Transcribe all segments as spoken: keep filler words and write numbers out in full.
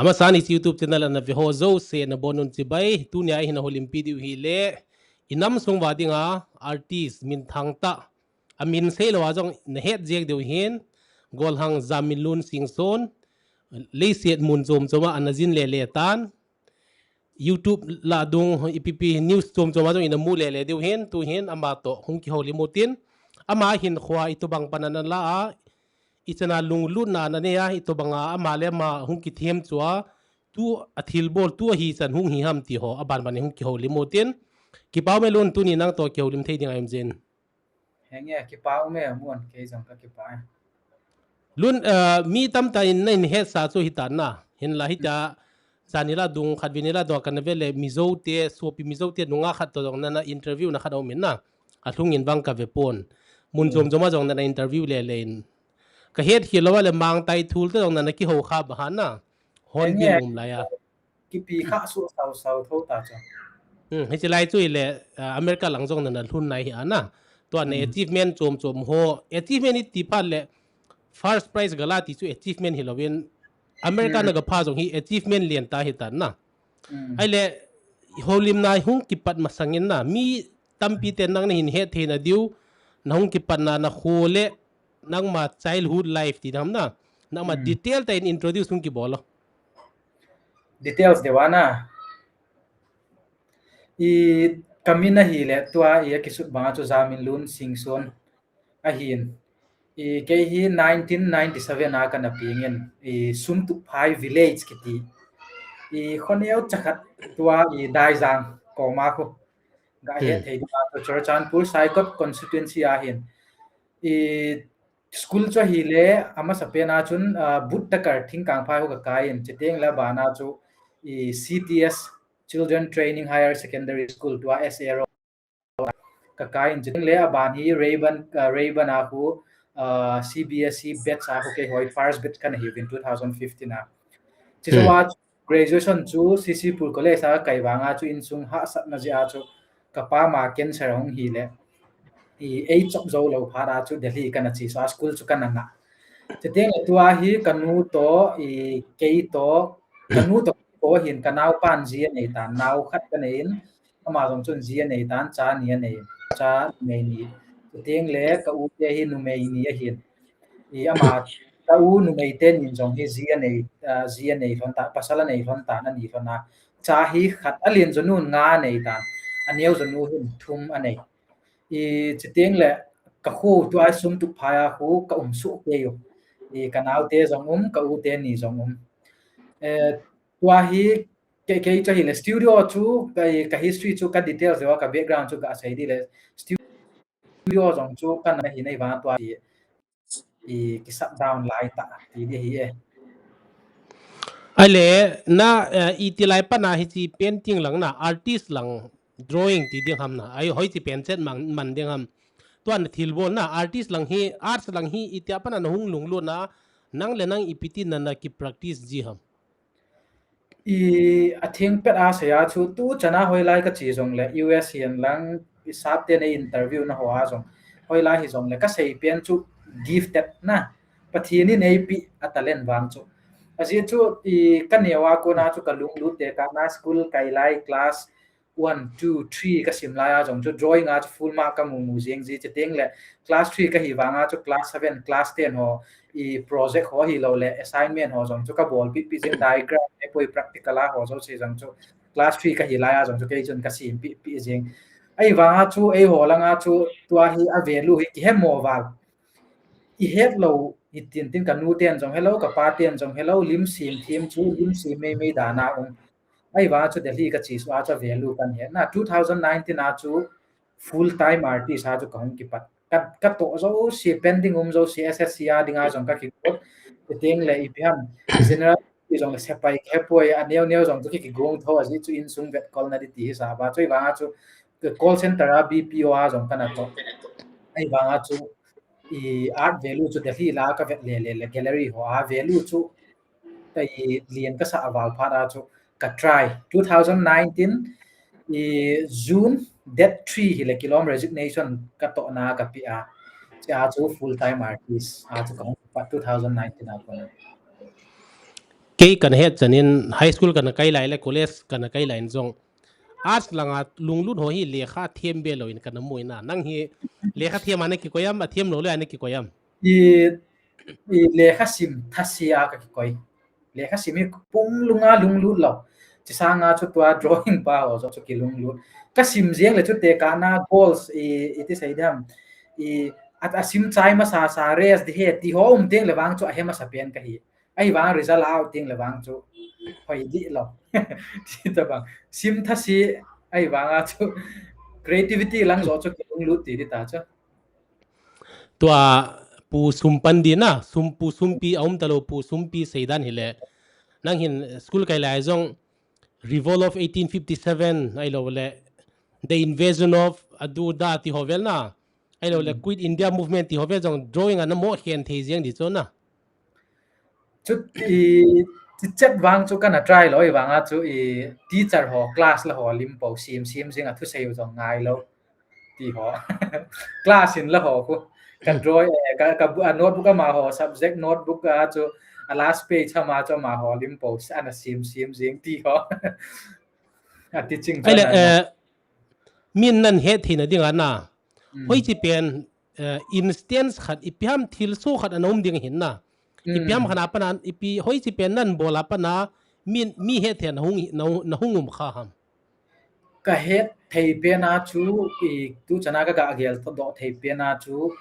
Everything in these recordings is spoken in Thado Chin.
Amasan hiche YouTube channel ana ve ho jouse nabonun chibai, tunia ihin houlimpi diu hile, inam sung uva dinga artist minthang tah, amin seilou a jong nahet jeng diu hin, Golhang Jaminlun Singson, leiset mun chom chom a ana jin lele tan, YouTube lah dung, ipi pi news chom chom a jong ina mu lele diu hin, tuhin ama toh hung kihoulim utin, ama hinkhoa itobang pan ana la a, ichan a lunglutna ana nei a, itobang a ama le ama hung kithem chu a, tu athilbol, tu ahichan hung hi ham ti ho, aban ban in hung kihoulim utin, kipa ume Lun, tuni nang toh kihoulim thei ding ahi em jin. Henge, kipa ume Mun, kei jong ka kipa e. Lun, eh, mi tamtah in nahin hetsa chu hitan na, hinla hitia, jan ni lah dung, khatvei ni lah dung a kana ve le, Mizo te, sopi Mizo te nungah khat toh jong nana interview na khat aumin na, alhung in vang ka ve pon. Mun chom chom a jong nana interview lele in. Ka hetkhel lou a le Mangtai Thul te jong nana kihou kha ba ha na. Hornbill um lai a. Kipi kha su sau sau tho ta chu. Hmm, hiche lai chu ile, ah, America lang jong nana lhun nai hi a na. Tua na achievement chom chom ho, achievement iti phat le first prize gala ti chu achievement hilouvin America na gapha jong hi achievement lentah hitan na. Ahile, houlimna hung kipat masang in na, mi tampi ten nang nahin hetthei na diu, nahung kipatna, nakho le, nangma childhood life ti ding ham na, nangma detail tah in introduce hung kibol o. Details deu a na. I, kamin ahile, tua i akisut banga chu Jaminlun Singson ahin. I, kei hi nineteen ninety-seven a kana pengin, i, Sumtupphai village kiti, i, khoneo chakhat tua i Daijang koma khu gahet thei dinga chu Churachandpur Saikot constituency ahin. I, school chu ahile, amasapen a chun, ah, Buttakar Thingkangphai ho kakai in, chuteng le abana chu i C T S, Children Training Higher Secondary School, tua S A Road kakai in, chuteng le aban hi Rayburn, ah, Rayburn a khu, ah, C B S E batch a khu keiho first batch kana hiuvin two thousand fifteen a. Chujou a graduation chu C C Pur College a kai vanga chu insung hahsatna jeh a chu kapa ma cancer ahung hile, i, eichop jou lou phat a chu Delhi kana chesuh a, school chu kana ngah. Chuteng le tua hi kanu toh, i, kei toh, kanu toh kei toh hin kanaopan ji anei tan, nao khat kanei in, ama jong chun ji anei tan, cha ni anei, cha numei ni. Chuteng le ka u te hi numei ni ahin. I, ama, ka u numei teni jong hi ji anei, ah, ji anei lhon tan, pasal anei lhon tan, ani lhon a. Cha hi khat, alen jonun nga anei tan, aneo jonu hin thum anei. I, chuteng le kakho tua Sumtupphai a khu ka um soh kei u. I, kanaote jong um, ka u teni jong um. Eh, tua hi kei, kei chu ahile studio chu, ka, ka history chu, ka details deu a, ka background chu gasei ding le, studio jong chu kana hi nei vang tua hi, i, ki shut down lai tah ti ding ahi e. Ahile, na, eh, iti lai pana hiche painting lang na, artist lang, drawing ti ding ham na, ahoi hoiche pen chet man, man ding ham. Tua na thilbol na, artist lang hi, arts lang hi, itia pana nahung lunglut na, nang le nang ipi ti nana ki practice ji ham. I, atheng pet a sei a chu, tu chana hoilai kache jongle, U S hihen lang, i, sap te nei interview na ho a jong, hoilai hijongle, kasei pen chu gifted na, Pathen in eipeh a talent vang chu. Ajeh chu, i, kaneo a kona chu kalunglut tekah na, school kai lai class one, two, three kasim lai a jong chu drawing a chu full mark kamu mu jeng ji, chuteng le class three kahi vanga chu class seven, class ten ho, i, project ho hilou le assignment ho jong chu kabolpeh peh jeng, diagram, hepoi practical a ho jouse jong chu class three kahi lai a jong chu kei chun kasempeh peh jeng. Ahivanga chu eiho langa chu tua hi a value hi kihemo val. I hetlou, i tin tin kanu ten jong helou, kapa ten jong helou, lim sem them chu, lim sem mei mei dan a um. Ahivanga chu Delhi kachesuh a chu a value kahin het na, two thousand nineteen a chu full time artist a chu kahung kipat. Ka, katoh jouse, pending um jouse, S S C a dinga jong kakigot. Chuteng le ipi ham, general jong le sepai kahepoi, aneo neo jong chu ki, kigong tho, ajeh chu insung vetkolna ding ti hisah a chu, ahivanga chu call center a B P O a jong kana toh. Ahivanga chu, i, art value chu Delhi la kavet lele le gallery ho a value chu, ka, i, lian kasah a val phat a chu ka try. Two thousand nineteen, i, June date three hile kilom resignation katohna kapeh a. Chea chu full time artist a chu kahung kipat two thousand nineteen a kona. Kei kana het chanin high school kana kai lai le college kana kai lai in jong, arts langa lunglut ho hi lekha them be lou in kana mu in a. Nang hi lekha them a na kikoi am, athem lou le a na kikoi am? I, i lekha sim thase a ka kikoi. Lekha sim hi pum lunga lunglut lou. Chi sanga chu tua drawing pa ho chu kilunglut. Ka sim jeng le chu tekahna goals i, i ti sei diam. I, a, a sim chai masa sa race di he ti ho um teng le vang chu a he masa pen ka hi. Ahivang result out ding le vang chu hoi di lou. Ti ta bang. Sim thase ahivang a chu creativity lang jo chu kilunglut ti di ta chu. Tua Pu Sumpan di na, Sum Pu Sumpi a um ta lou Pu Sumpi seidan hi le. Nang hin school kai lai jong Revolt of eighteen fifty-seven, ahilou le The Invasion of Aduda ti ho vel na, ahilou le Quit India Movement ti ho vel jong drawing a na mo khen thei jeng di chu na. Chu i, chi chet vang chu kana try lou i vang a chu i teacher ho class la ho lim po sim sim jing a thusei u jong ngai lou. Ti ho. Class in la ho khu. Ka draw e, ka, ka bu-, a notebook ama ho, subject notebook a chu, a last page ama chu ama ho lim po, ana sim sim jing ti ho. A teaching chu ana eh, min nan het theina ding a na. Hoi chi pen, eh, instance khat, ipi ham thil so khat ana um ding hin na. Ipi ham khat a pana, ipi hoi chi pen nan bol a pana, min, mi het theina hung, na, na hung um kha ham? Ka het thei pen a chu, i, tu chana ka ga gel to doh thei pen a chu,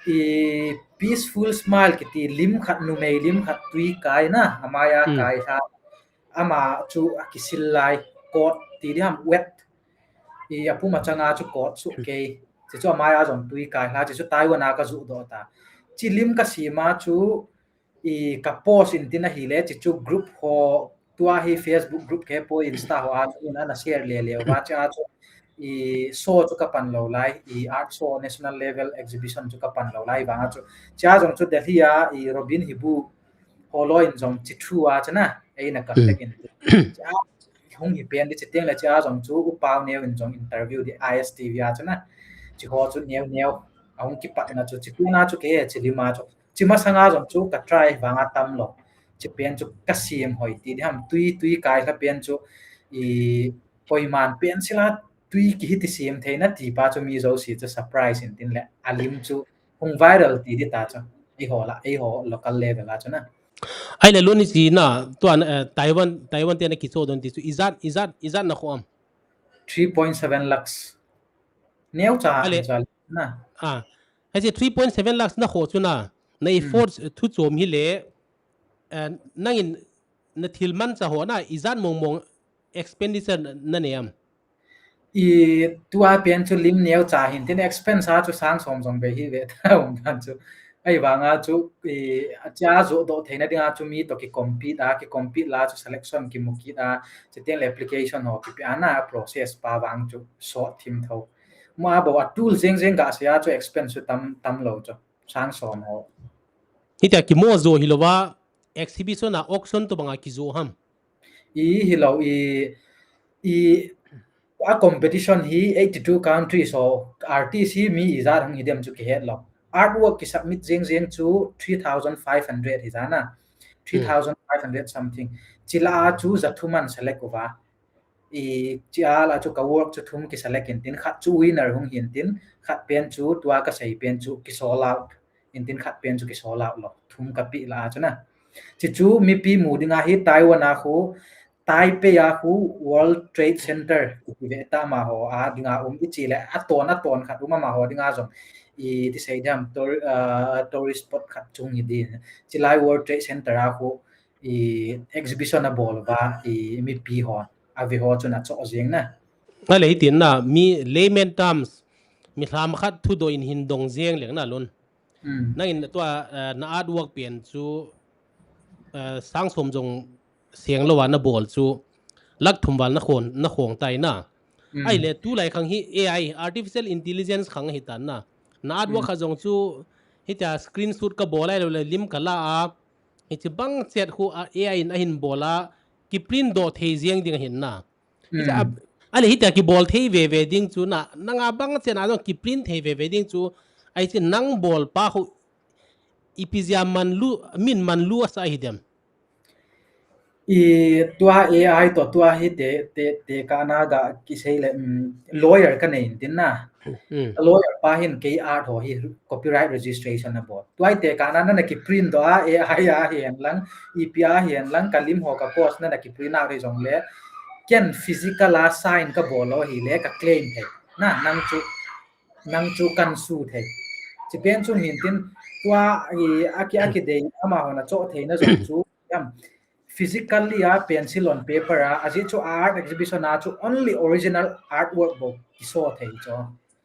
i, peaceful smile kiti lim khat, numei lim khat tui kai na, amai a kai ha. Ama chu a kisil lai, coat ti diam wet. I, a pum a changa chu coat su kei. Chi chu amai a jong tui kai hla, chi chu Taiwan a ka ju doh ta. Chi lim ka sim a chu, i, ka post in tin ahile, chi chu group ho, tua hi Facebook group ke po Insta ho a chu in ana share le le va chi a chu, i, show chu ka pan lou lai, i, art show national level exhibition chu ka pan lou lai vang a chu. Chi a jong chu Delhi a, i, Robin Hibu ho loi in jong chi thu a chu na, ei na contact in. Chi a hung hi pen di chi teng le chi a jong chu U Pau Neo in jong interview di I S T V a chu na. Chi ho chu neo neo, a hung kipat na chu, chi tu na chu ke, chi lim a chu. Chi masanga jong chu ka try vang a tam lou. Chi pen chu ka sim hoi ti di ham tui, tui kai kha pen chu i poiman pen sila tui ki hiti sim thei na ti pa chu mi jo si chu surprise in tin le a lim chu hung viral ti di ta chu. Ei ho la, ei ho local level a chu na. Ai le loni si na, tua, eh, Taiwan, Taiwan te na kicho don ti chu ijat, ijat, ijat na kho am? Three point seven lakhs. Neo cha, Ale. Cha na. Ah. Ai se three point seven lakhs na kho chu na. Na effort thu chom hi le, eh, nang in na thil man cha ho na, ijat mong mong expenditure na, na ne am? I tua pen chu lim neo cha hin tin expense a chu sang som jong be hi ve ta um dan chu. Ai vang a chu, i, a cha jo do theina ding a chu mi to ki compete a, ki compete la chu selection ki mu kit a, chi teng le application ho ki pe a na process pa vang chu sot thim tho. Mo a bo a tool jeng jeng ga se a chu expense chu tam, tam lou chu. Sang som ho. Hitia ki mo jo hi lou va exhibition a auction to bang a ki jo ham? I hi lou i, i a competition hi eighty-two countries ho artist hi mi ijat hung hi dem chu ki het lou. Artwork ki submit jeng jeng chu three thousand five hundred hi jana. Three thousand five hundred something. Chi la a chu ja thum an select uva. I chi a la chu ka work chu thum ki select in tin khat chu winner hung hin tin khat pen chu tua ka sei pen chu ki sold out. In tin khat pen chu ki sold out lou. Thum ka pi la a chu na. Chi chu mipi mu ding a hi Taiwan a khu, Taipei a khu World Trade Center ki ve ta ma ho a ding a um i chi le a ton a ton khat um a ma ho ding a jong. I ti sei diam tour-, ah, tourist spot khat chung hi din. Chi lai World Trade Center a khu i exhibition a bol va i mipi ho a ve ho chu na cho jing na. Nga le hi tin na mi layman terms mi hlam khat thu do in hin dong jeng leng na lun. Nang in tua, eh, na artwork pen chu, eh, sang som jong seng lou a na bol chu lakh thum val na khon, na khong tai na. Ai le tu lai khang hi A I, artificial intelligence khang hi tan na. Na artwork kha jong chu hitia screenshot ka bol ai lou le lim ka la a. Hichi bang chet khu a A I in a hin bol a ki print do thei jeng ding a hin na. Hitia, a le hitia ki bol thei ve ve ding chu na, nang a bang chen a jong ki print thei ve ve ding chu, ai chen nang bol pa khu ipi jia man lu, min man lu a sa hi dem. I tua A I to tua hi te, te, te ka na ga kisei le, um, lawyer ka nei intin na. Hmm. A lawyer pa hin kei art ho hi copyright registration a bol. Tua te ka na na ki print do a, A I a hian lang, ipi a hian lang, ka lim ho ka post na na ki print out hi jong le, ken physical a sign ka bol lo hi le ka claim thei. Na, nang chu, nang chu kan su thei. Chi pen chu hin tin, tua i, aki, aki dei, ama ho na cho thei na jong chu, yam, physically a pencil on paper a, ajeh chu art exhibition a chu only original artwork bou kiso thei chu.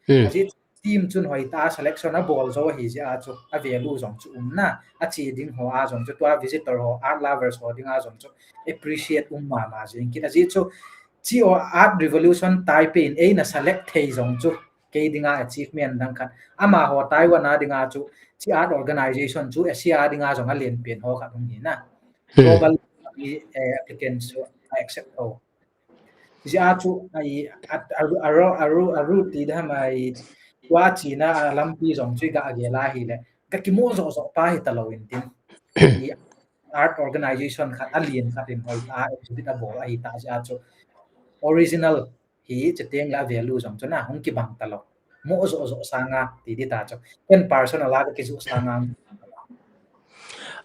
Hmm. Ajeh chu team chun hoi ta selection a bol jo hi jeh a chu a value jong chu um na, a chi ding ho a jong chu tua visitor ho, art lovers ho ding a jong chu appreciate um ma ma jing kit. Ajeh chu chi o art revolution type in ei na select thei jong chu kei dinga achievement dang khat. Ama ho Taiwan a dinga chu, chi art organization chu Asia a dinga jong a len pen ho khat um hi na. Hmm. Global i, eh, applicants chu a accept ho. Jeh a chu, ai, a, a, a, a, a, a route ti dam ai, tua china a lampi jong chu i ga a gel a hi le. Ka kimo jo jo pa hi ta lo in tin. I art organization khat, a len khat in hoi ta, exhibit a bol a hi ta jeh a chu. Original hi chuteng le a value jong chu na hung kibang ta lo. Mo jo jo sanga ti di ta chu. Ken personal a ka kijo sanga.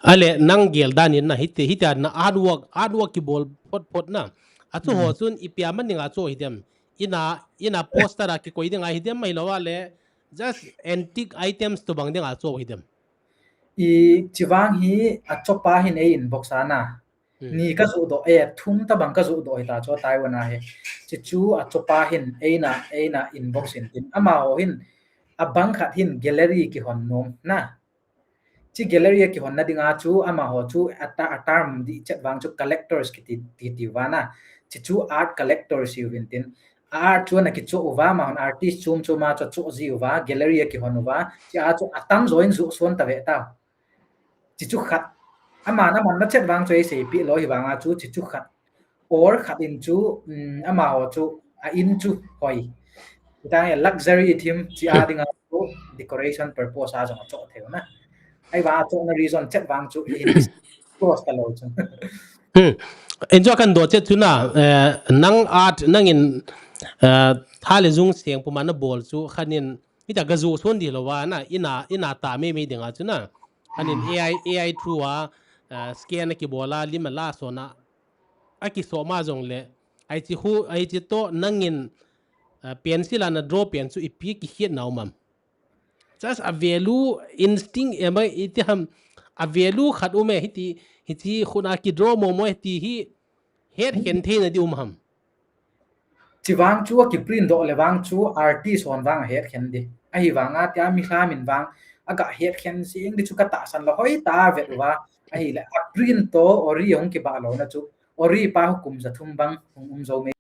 Ale nang gel dan in na hiti, hiti na artwork, artwork kibol phot phot na. A chu ho chun ipi a man ding a cho hi dem. Ina, ina poster a kikoi ding a hi dem mai lo a le just antique items to bang ding a cho hi dem. I chi vang hi a cho pa hin ei inbox a na. Hmm. Ni ka ju do, eh, thum ta bang ka ju do hi ta cho Taiwan a hi. Chi chu a cho pa hin ei na, ei na inbox in tin. Ama ho hin a bang khat hin gallery kihon nom na. Chi gallery a kihon na ding a chu ama ho chu a ta, a term di chet vang chu collectors kiti, ti, ti va na. Chi chu art collectors hi u vin tin. A art chu na kicho u va, ama hon artist chum chum a cho cho ji u va, gallery a kihon u va. Chi a chu a tam jo in ju suan ta ve ta. Chi chu khat. Ama na man na chet vang chu ei sei pi lo hi vang a chu chi chu khat. Or khat in chu, um, ama ho chu a in chu hoi. Tang e luxury thim chi a ding a chu decoration purpose a jong a cho thei u na. Ai va a cho na reason chet vang chu in close ta lo chu. Hmm. Enjoy kan do chet chu na, eh, nang art nang in, eh, tha le jung seng puma na bol chu khan in Hita ka ju suan di lo va na, ina, ina ta me me ding a chu na. Anin A I, A I through a, ah, scan a kibol a, lim a la suan a, a kiso ma jong le. Ai chi hu, ai chi to nangin, ah, pencil a na draw pen chu ipi kikhiat na um am. Just a value instinct em a iti ham, a value khat um e hiti, hiti khun a ki draw mo mo hiti hi, het khen thei na di um ham. Chi vang chu a kiprint doh le vang chu artist hon vang a het khen di. Ahi vang a tia mi hla min vang a ga het khen si eng di chu ka tahsan lo hoi ta vet uva. Ahi le a print to ori hong kiba lo na chu ori pa hu kum za thum bang hong um zo me.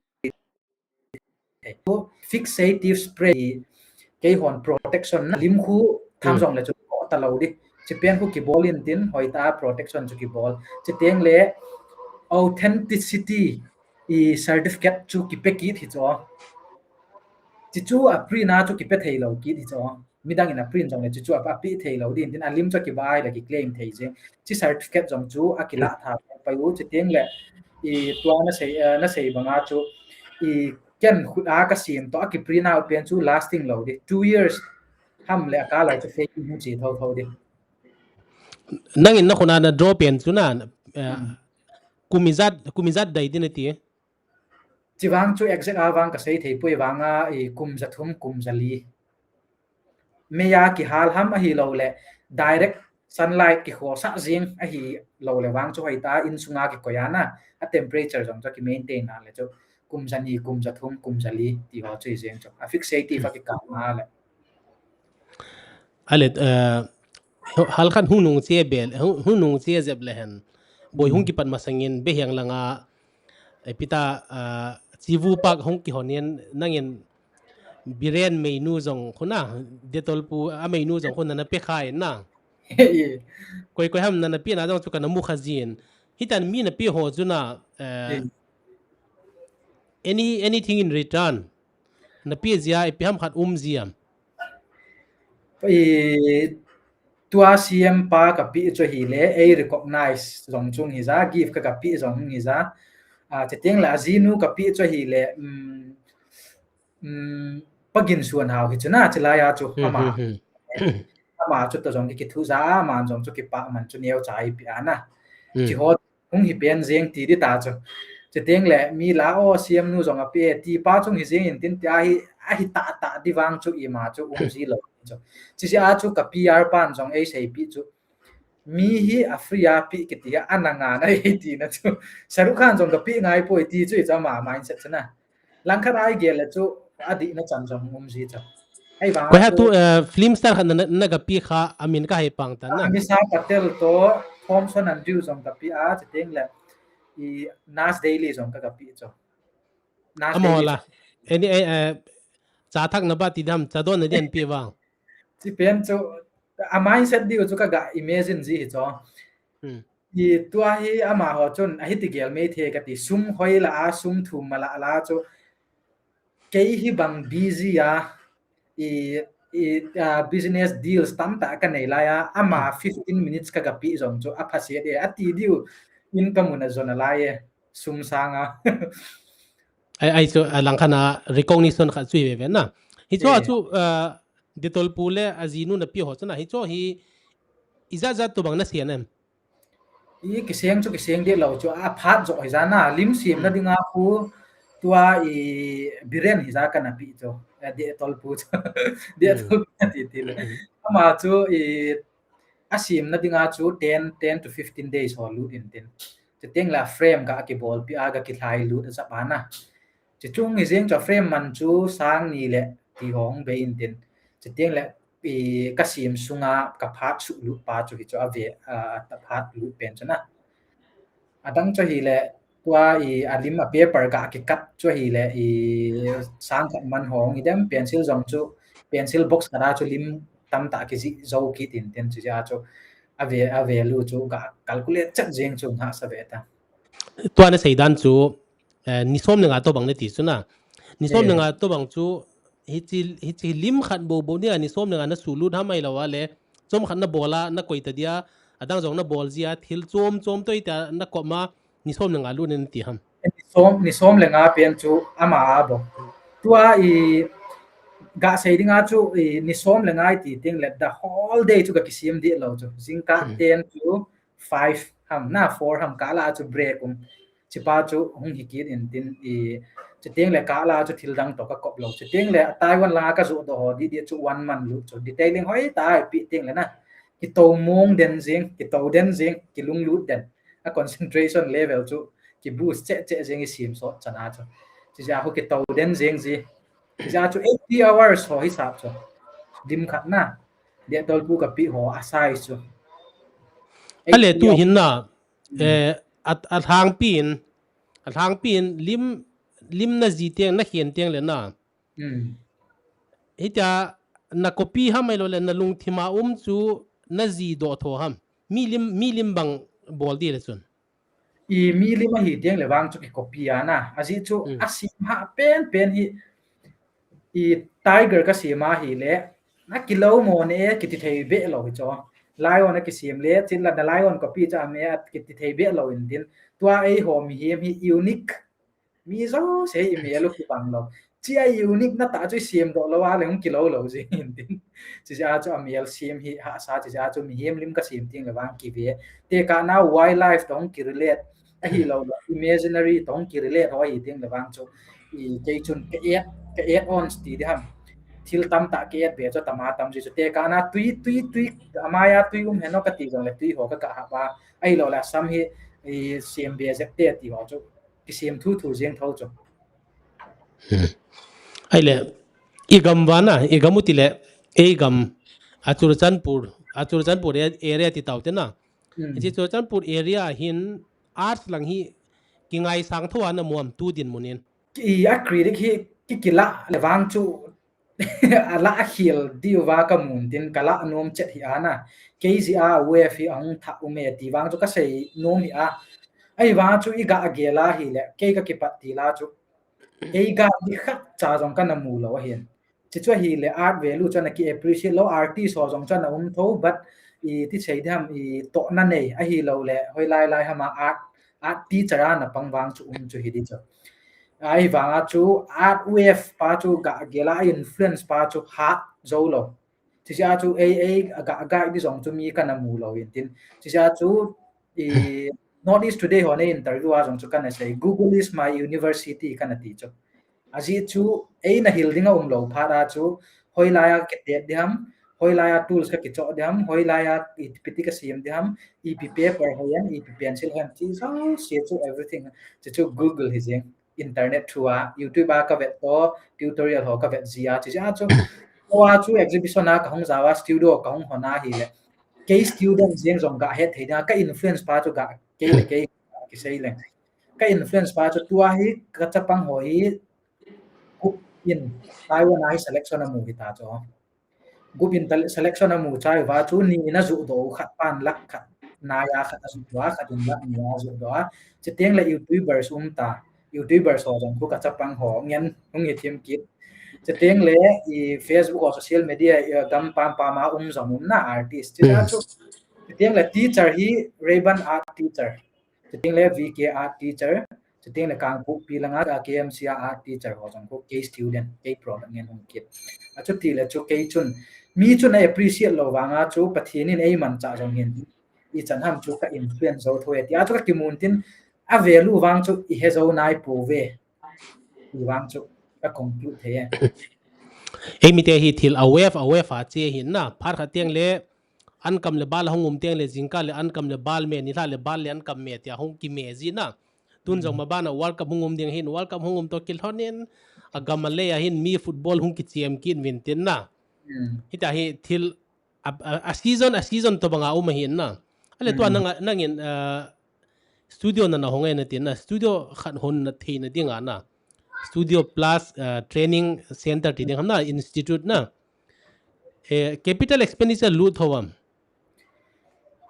Fixative spray kei hon protection na lim khu tham jong le chu ta lo di. Chi pen khu kibol in tin hoi ta protection chu kibol. Chi teng le authenticity i certificate chu kipe kit hi chu. Chi chu a print a chu kipe thei lo kit hi chu. Midang in a print jong le chu chu a, a pi thei lo din tin a lim chu kibai le ki claim thei jeng. Chi certificate jong chu a kila tha pai u chi teng le i tua na sei, eh, na sei banga chu i ken khut a ka sim to a ki print out pen chu lasting lo di. Two years ham le a ka lo chu fake mu chi tho tho di. Nangin na khuna na draw pen chu na, eh, kum ijat, kum ijat dai din ati. Chi vang chu exact a vang ka sei thei pui vang a i kum za thum kum za li. Mei a kihal ham ahi lo le direct sunlight kikho sa jing ahi lo le vang chu hoi ta in sunga kikoi a na a temperature jong chu ki maintain na le chu kum za ni kum za thum kum za li ti ho chu i jeng chu a fixative a kikal na le. Ale, eh, hal khan hung nung che bel, hung, hung nung che jep le hen. Boi hung kipat masangin be hiang langa, eh, pita, ah, chivu pak hung kihon in nangin Biren meinu jong khuna, Detol pu a meinu jong khuna na pe khai na. Koi koi ham na na pe na jong chu ka na mu kha jin. Hitan mi na pe ho chu na, eh, any, anything in return. Na pe jia, ipi ham khat um jia. I, Tua C M pa kapeh chu ahile, ei recognize jong chu hung hija, gift ka, kapeh jong hung hija. A, chuteng le ajinu kapeh chu ahile, um, um, Pa Ginsuanhao hi chu na, chulai a chu, hmm, ama, hmm, hmm, ama chu toh jong ki, kithuja, aman jong chu kipah man chu neocha eipeh ana. Hmm. Chi ho hung hi pen jeng ti di ta chu. Chuteng le mi la o, C M nu jong apeh e, ti pa chu hung hi jeng intin, tia hi, ahi tah tah di vang chu ima chu um ji lou chu. Chujeh a chu ka P R pan jong ei seipeh chu, mi hi a free a peh kiti hi ana ngan ahi tina chu. Shahrukh Khan jong kapeh ngai poi ti chu hichu ama mindset chu na. Langkhat a igel le chu adihna chan jong um ji chu. Ahivang a chu, eh, film star khat na, na, na kapeh kha, amin kahe pang tan na. Amisha Patel toh Thomson Andrew jong kapeh a, chuteng le i Nas Daily jong ka, kapeh chu. Nas Daily. Amaho la. Ani, eh, eh, cha thakna ba ti dam, cha donna di anpeh vang. Chi pen chu, a mindset diu chu kaga imagine ji hi chu. Hmm. I tua hi amaho chun, ahi ti gel mai thei kati, sum hoi la a, sum thum ma la la chu. Kei hi bang busy a, i, i, a, business deals tamtah kanei lai a, ama, hmm, fifteen minutes kaga peh jong chu aphaset e, ati diu in kamun a jon a lai e, sum sang a. Ai, ai chu, a, langkhat a recognition khat chu hi ve ve na. Hichu, eh, chu, a, Detol pu le ajinu na peh ho chu na, hichu hi ijat jat tobang na sei em? I kiseng chu kiseng deh lou chu, aphat jo hija na, lim semna, hmm, dinga khu, tua i Biren hija kana peh chu, eh, Detol pu chu. Detol, hmm, pu ati ti le. Hmm. Ama chu i, asemna dinga chu ten, ten to fifteen days ho lut intin. Chuteng le frame ga kibolpeh a, ga kilhai lut a, jap a na. Chuche hung hi jeng chu frame man chu sang ni le ti ho hung bei intin. Chuteng le, i, kasem sunga kaphat suh lut pa chu hichu ave, a, aphat lut pen chu na. Adang chu ahile, tua i, alim a paper ga kikat chu ahile, i, sang khat man ho hung hi dem, pencil jong chu, pencil box khat a chu lim tamtah kijih jou kit intin, chujeh a chu ave, avalue chu ga calculate chet jeng chu hahsa ve ta. Tua na sei dan chu, eh, ni som le nga tobang nati chu na. Ni som le nga tobang chu, hiche, hiche lim khat bou bou nia ni som le nga na sulut ham, ahilou a le, chomkhat na bol a, na koi ta dia, adang jong na bol jia, thil chom chom toh tia na kop ma, ni som le nga lut nati ham? Ni som, ni som le nga pen chu ama a bou. Tua i, ga sei dinga chu i, ni som le nga i ti teng le, the whole day chu ga kisem deh lou chu. Jingkah, hmm, ten to five ham, na four ham kah la chu break um. Chupa chu hung hi kit intin i, chuteng le kah la chu thil dang toh ka kop lou. Chuteng le Taiwan langa ka joh doh ho di di chu one month lut chu. Detailing hoi tah a i peh teng le na, kitou mong den jeng, kitou den jeng, kilunglut den. A concentration level chu ki boost cheh cheh jeng i sem sot chan a chu. Chujeh a khu kitou den jeng ji. Chujeh a chu eighty hours ho hi sap chu. Lim khat na. Detol pu kapeh ho a size chu. Ale tu hin na, hmm, eh, a, alhangpin, alhangpin lim, lim na ji teng, na khen teng le na. Hmm. Hitia na copy ham ahilou le na lungthim a um chu na ji doh tho ham? Mi lim, mi lim bang bol di le chun. I mi lim ahi teng le vang chu ki copy a na. Ajeh chu, hmm, asem hah pen pen hi, i tiger kasem ahile, na kilou mo ne, kiti thei beh lou hi chu. Lion a kisem le, chin la na lion copy cha me, kiti thei beh lou intin. Tua eiho mihem hi unique. Mi jouse i mel u kibang lou. Chia unique na tah chu i sem doh lou a le hung kilou lou jeng intin. Chujeh a chu a mel sem hi hahsa, chujeh a chu mihem lim kasem teng le vang kive. Tekah na wildlife toh hung ki relate. Ahilou le imaginary toh hung ki relate ho ahi teng le vang chu. I kei chun ka add, ka add ons ti di ham. Thil tamtah ka add be chu tama tam ji chu. Tekah na tui, tui, tui, amai a tui um hen o kati jong le tui ho ka, ka hap a. Ahilou le asam hi, i sem be jep te ti ho chu. Kisem thu thu jeng tho chu. Hmm. Ahile, i gam vang a, i gam u ti le, ei gam, a Churachandpur, a Churachandpur a-, area ti tau te na. Hmm. Hiche Churachandpur area hin arts lang hi kingaisang tho a na mu am tu dinmun in? I a critic hi ki, kila le vang chu, a la a khel diu va ka mun tin ka la nom chet hi a na. Kei jeh a wave hi a hung thah um e ti vang chu ka sei nom hi a. Ahivang chu i ga gel a hile, kei ka kipat til a chu. Ei ga di khat cha jong ka na mu lou ahin. Ti chu ahile art value chu ana ki appreciate lou, artist ho jong chu ana um tho, but i ti sei diham, i tohna nei ahilou le hoilai lai hama art, art teacher a na pang vang chu um chu hi di chu. Ahivanga chu art wave pa chu ga gel a influence pa chu hat jou lou. Chuche a chu ei, ei ga, ga di jong chu mi kana mu lou in tin. Chuche a chu i North East Today ho nei interview a jong chu kana sei, Google is my university kana ti chu. Ajeh chu eina hil dinga um lou phat a chu hoilai a ka tet diham, hoilai a tools ka kichoh diham, hoilai a ipi ti ka sem diham, ipi paper hoi em, ipi pencil hoi em, ti jouse chu everything. Chuchu Google hi jeng, internet through a, YouTube a ka vet to, tutorial ho ka vet ji a, chuche a chu, tua chu exhibition a ka hung jao a, studio ka hung hon a hile, kei student jeng jong ga het thei dinga, ka influence pa chu ga, kei le kei, kisei le. Ka influence pa chu tua hi, ka chapang ho hi, gup in, Taiwan a hi selection amu hi ta chu. Gup in tal-, selection amu chai uva chu ni in ajuh doh u, khat pan lakh khat nai a khat ajuh doh a, khat in lakh ni a ajuh doh a. Chuteng le YouTubers um ta. YouTubers ho jong khu ka chapang ho ngen hung hi thim kit. Chuteng le i Facebook ho social media, i gam pam pam a um jong um na artist. Chuta chu, chuteng le teacher hi Rayburn art teacher. Chuteng le V K art teacher. Chuteng le Kangpokpi langa K M C a art teacher ho jong khu kei student, kei product ngen hung kit. Achuti le chu kei chun, mi chun a appreciate lou vanga chu Pathen in eimanchah jong hin, ichan ham chu ka influence jou tho e tia chu ka kimun tin, a value vang chu i he jou nai pouve. Ti vang chu ka conclude thei e. Eimite hi thil a wave, a wave a che hin na, phat khat teng le, ankam le bal hung um teng le, jingkah le ankam le bal me, nilhah le bal le ankam me tia hung kime ji na. Tun jong ma bana World Cup hung um ding hin, World Cup hung um to kilhon in, a gam a lei a hin mi football hung kichem kit vin tin na. Hitia hi thil a, a, a season, a season tobanga um ahin na. Ale tua nang, nangin, ah, studio nana hong e na tin na. Studio khat hon na theina dinga na. Studio plus, ah, training center ti ding ham na, institute na. Eh, capital expenditure lut tho am?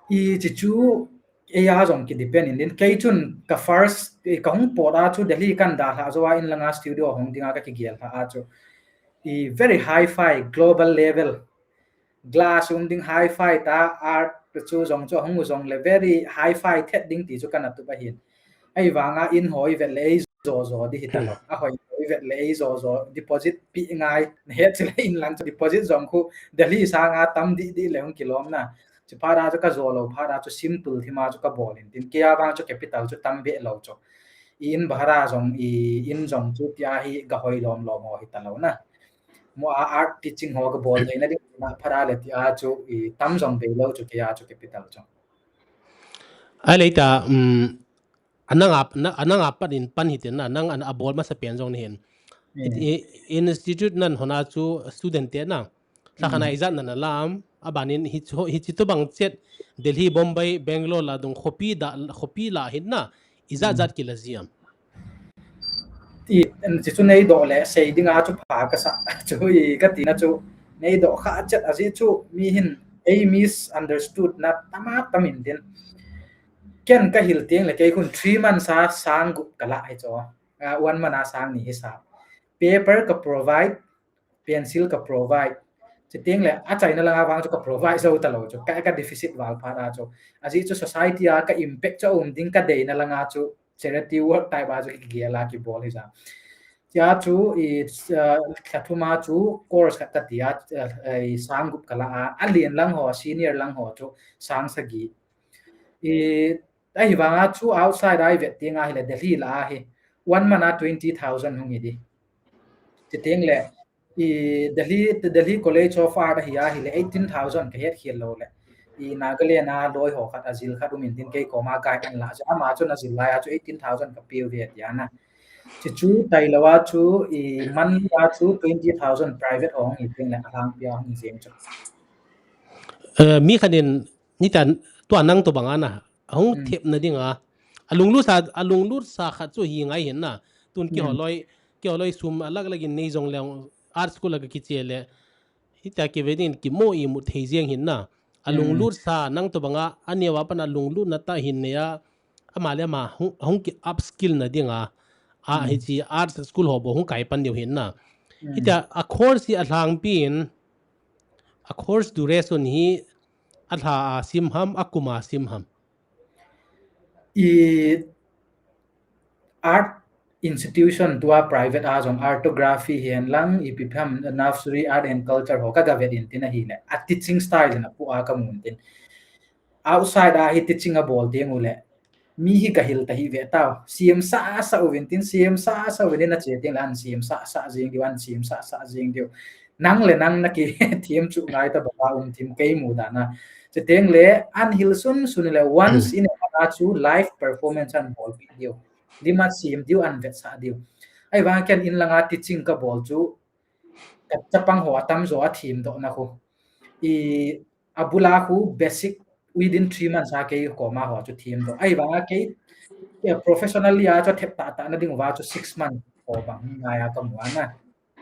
I chi chu, ei a jong ki depend in din. Kei chun ka first, eh, ka hung pot a chu Delhi kan dalha jou a, in langa studio hong dinga ka kigel lha a chu. I very hi-fi, global level. Glass um ding hi-fi ta, art chu jong chu hung jong le very hi-fi thet ding ti chu kana tup ahin. Ahivanga in hoi vet le ei jo jo di hita lo. A hoi hoi vet le ei jo jo deposit pi ngai. Na het chile in lang chu deposit jong khu Delhi sanga tam di di le hung kilom na. Chu phat a chu ka jo lou phat a chu simple thima chu ka bol in tin. Kei a vang chu capital chu tam be lou chu. I in bhara jong, i in jong chu tia hi ga hoi lom lom ho hita lo na. Mo a art teaching ho ka bol theina ding na phara le tia chu i tam jong be lou chu kei a chu capital chu. Ai lei ta, um, anang a, na, anang a pat in pan hi tin na, nang an a bol masa pen jong ni hin. I, i, institute nan hona chu student te na. Lha khat na ijat nana lam, abanin hichu, hichi tobang chet, Delhi, Bombay, Bangalore la dung khopi da, khopi la hin na, ijat jat kila ji am? I, en chi chu nei doh le, sei dinga chu pha ka sa, chu i ka tina chu, nei doh kha chet a ji chu, mi hin, ei misunderstood na tama tam in din. Ken ka hil teng le kei khun three months a sang gup ka la hi chu. Ah, one month a sang ni hi sa. Paper ka provide, pencil ka provide. Chuteng le, a chaina langa vang chu ka provide jou ta lou chu. Ka, ka deficit val phat a chu. Ajeh chu society a ka impact chu um ding ka deina langa chu charity work type a chu kigel a kibol hi ja. Tia chu i, ah, lha thum a chu course khat ka ti a, ah, i sang gup ka la a. A lien lang ho, senior lang ho chu sang sagi. I, ahivanga chu outside a i vet teng ahile Delhi la a hi. One month a twenty thousand hung hi di. Chuteng le, i Delhi, Delhi College of Art ahi ahile eighteen thousand ka het khel lou le. I Nagaland a loi ho khat a jil khat um in tin kei koma guide an la. Chu ama chun a jil lai a chu eighteen thousand ka pe uve tia na. Chu chu tai lou a chu i monthly a chu twenty thousand private hong i teng le a lang pia hong i jeng chu. Eh, mi khat in, ni tan, tua nang tobang a na, a hung thep na ding a. A lunglut sa, a lunglut sa khat chu hi ngai hin na. Tun ki holoi, ki holoi sum a lak lak in nei jong le art school a ka kiche le. Hita ki ve ding ki mo i mu thei jeng hin na. A lunglut sa nang tobang a, a neo a pan a lunglut na ta hin nei a. Ama le ama hung, hung ki upskill na ding a. A hichi art school ho bo hung kai pan deu hin na. Hitia a course hi a lhangpin, a course duration hi a lha a sim ham, a kum a sim ham? I art institution tua private a jong, artography hihen lang, ipi ham, nursery, art and culture ho ka ga vet in tin ahile, a teaching style in a pu a ka mun tin. Outside a hi teaching a bol ding u le, mi hi ka hil ta hi ve tau. Siam sa sa uvin tin, siam sa sa uvin tin a che tin la an siam sa sa jing diu, an siam sa sa jing diu. Nang le nang na ki thiam chu ngai ta ba um thim kei mu da na. Che teng le an hil sun sun le once in a chu live performance an bol pi diu. Lima siam diu an vet sa diu. Ahivang ken in langa teaching ka bol chu ka chapang ho a tam zo a thim doh na khu. I a bula khu basic within three months a kei koma ho chu thim doh. Ahivang a kei professionally a chu thep ta ta na ding va chu six months ho bang ngai a ka mu a na.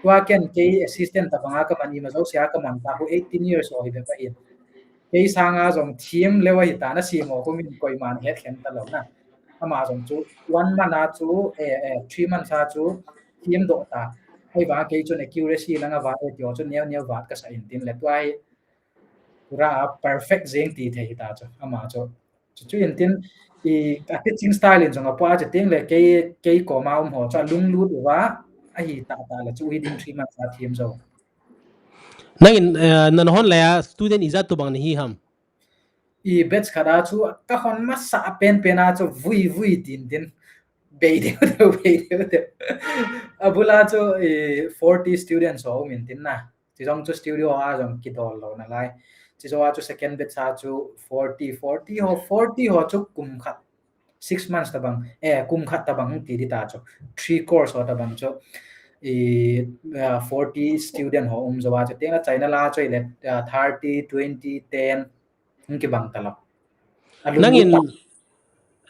Tua ken kei assistant ta banga ka man i ma zo sia ka man ta khu eighteen years ho hi be pa in. Kei sanga jong thim le wa hi ta na si mo khu min koi man het khen ta lo na. Ama jong chu one month a chu, eh, eh, three months a chu thim doh ta. Ahivang kei chun accuracy langa va e tio chu neo neo vat ka sa in tin le tua hi pura a perfect jing ti thei hi ta chu. Ama chu chu chu in tin i a teaching style in jong a pu a che teng le kei, kei koma um ho chu a lunglut uva ahi ta ta le chu within three months a thim zo. Nangin, eh, nan hon le a student ijat tu bang ni hi ham? I batch khat a chu ka hon masa pen pen a chu vui vui tin tin. Bei deu deu, bei deu deu. A bula chu i forty students ho um in tin na. Chi jong chu studio a jong kidol lo na lai. Chi jo a chu second batch a chu forty, forty ho, forty ho chu kum khat, six months ta bang, eh, kum khat ta bang ti di ta chu. Three course ho ta bang chu. I, uh, forty student ho um jo a chu. Teng a China la chu i le, uh, thirty, twenty, ten, hung kibang ta lo. A lung Nangin, ta.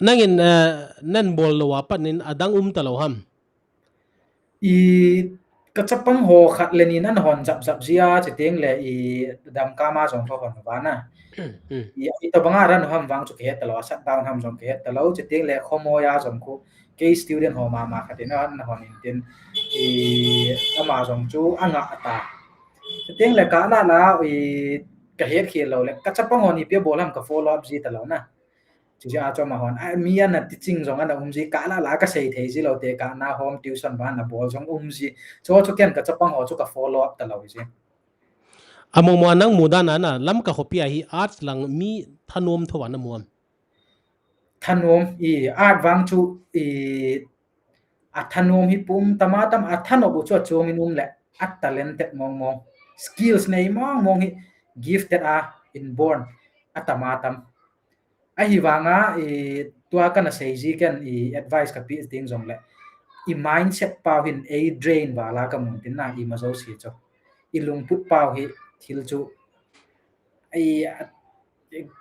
nangin, eh, nan bol lo a pat nin adang um ta lo ham? I ka chapang ho khat le ni nan hon jap jap jia che teng le i dam kama jong ka hon va na. Hmm. I, i ta banga ran ham vang chu ke het ta lo, a shutdown ham jong ke het ta lo, che teng le khomo ya jong khu kei student ho mama khat in an hon in tin i ama jong chu anga ta. Che teng le ka la la i ka het khel lo le ka chapang ho ni pe bol ham ka follow up ji ta lo na. Chu chu a chu ama hon, a, mi ana teaching jong ana um ji, ka la la ka sei thei ji lo te ka na home tuition ba ana bol jong um ji. Chu chu ken ka chapang ho chu ka follow up ta lo ji. Among mo nang mu dan a na, Lamka khopi a hi arts lang mi thanom tho ana mu am? Thanom i art vang chu i a thanom hi pum tama tam a thanop u chu a chuang in um le a talented mong mong. Skills nei mong mong hi gifted a inborn a tama tam. Ahivanga i tua kana sei ji ken i advice ka pi ting jong le i mindset pau hin ei drain vala ka mun tin na i ma jo si chu. I lungput pau hi thil chu i,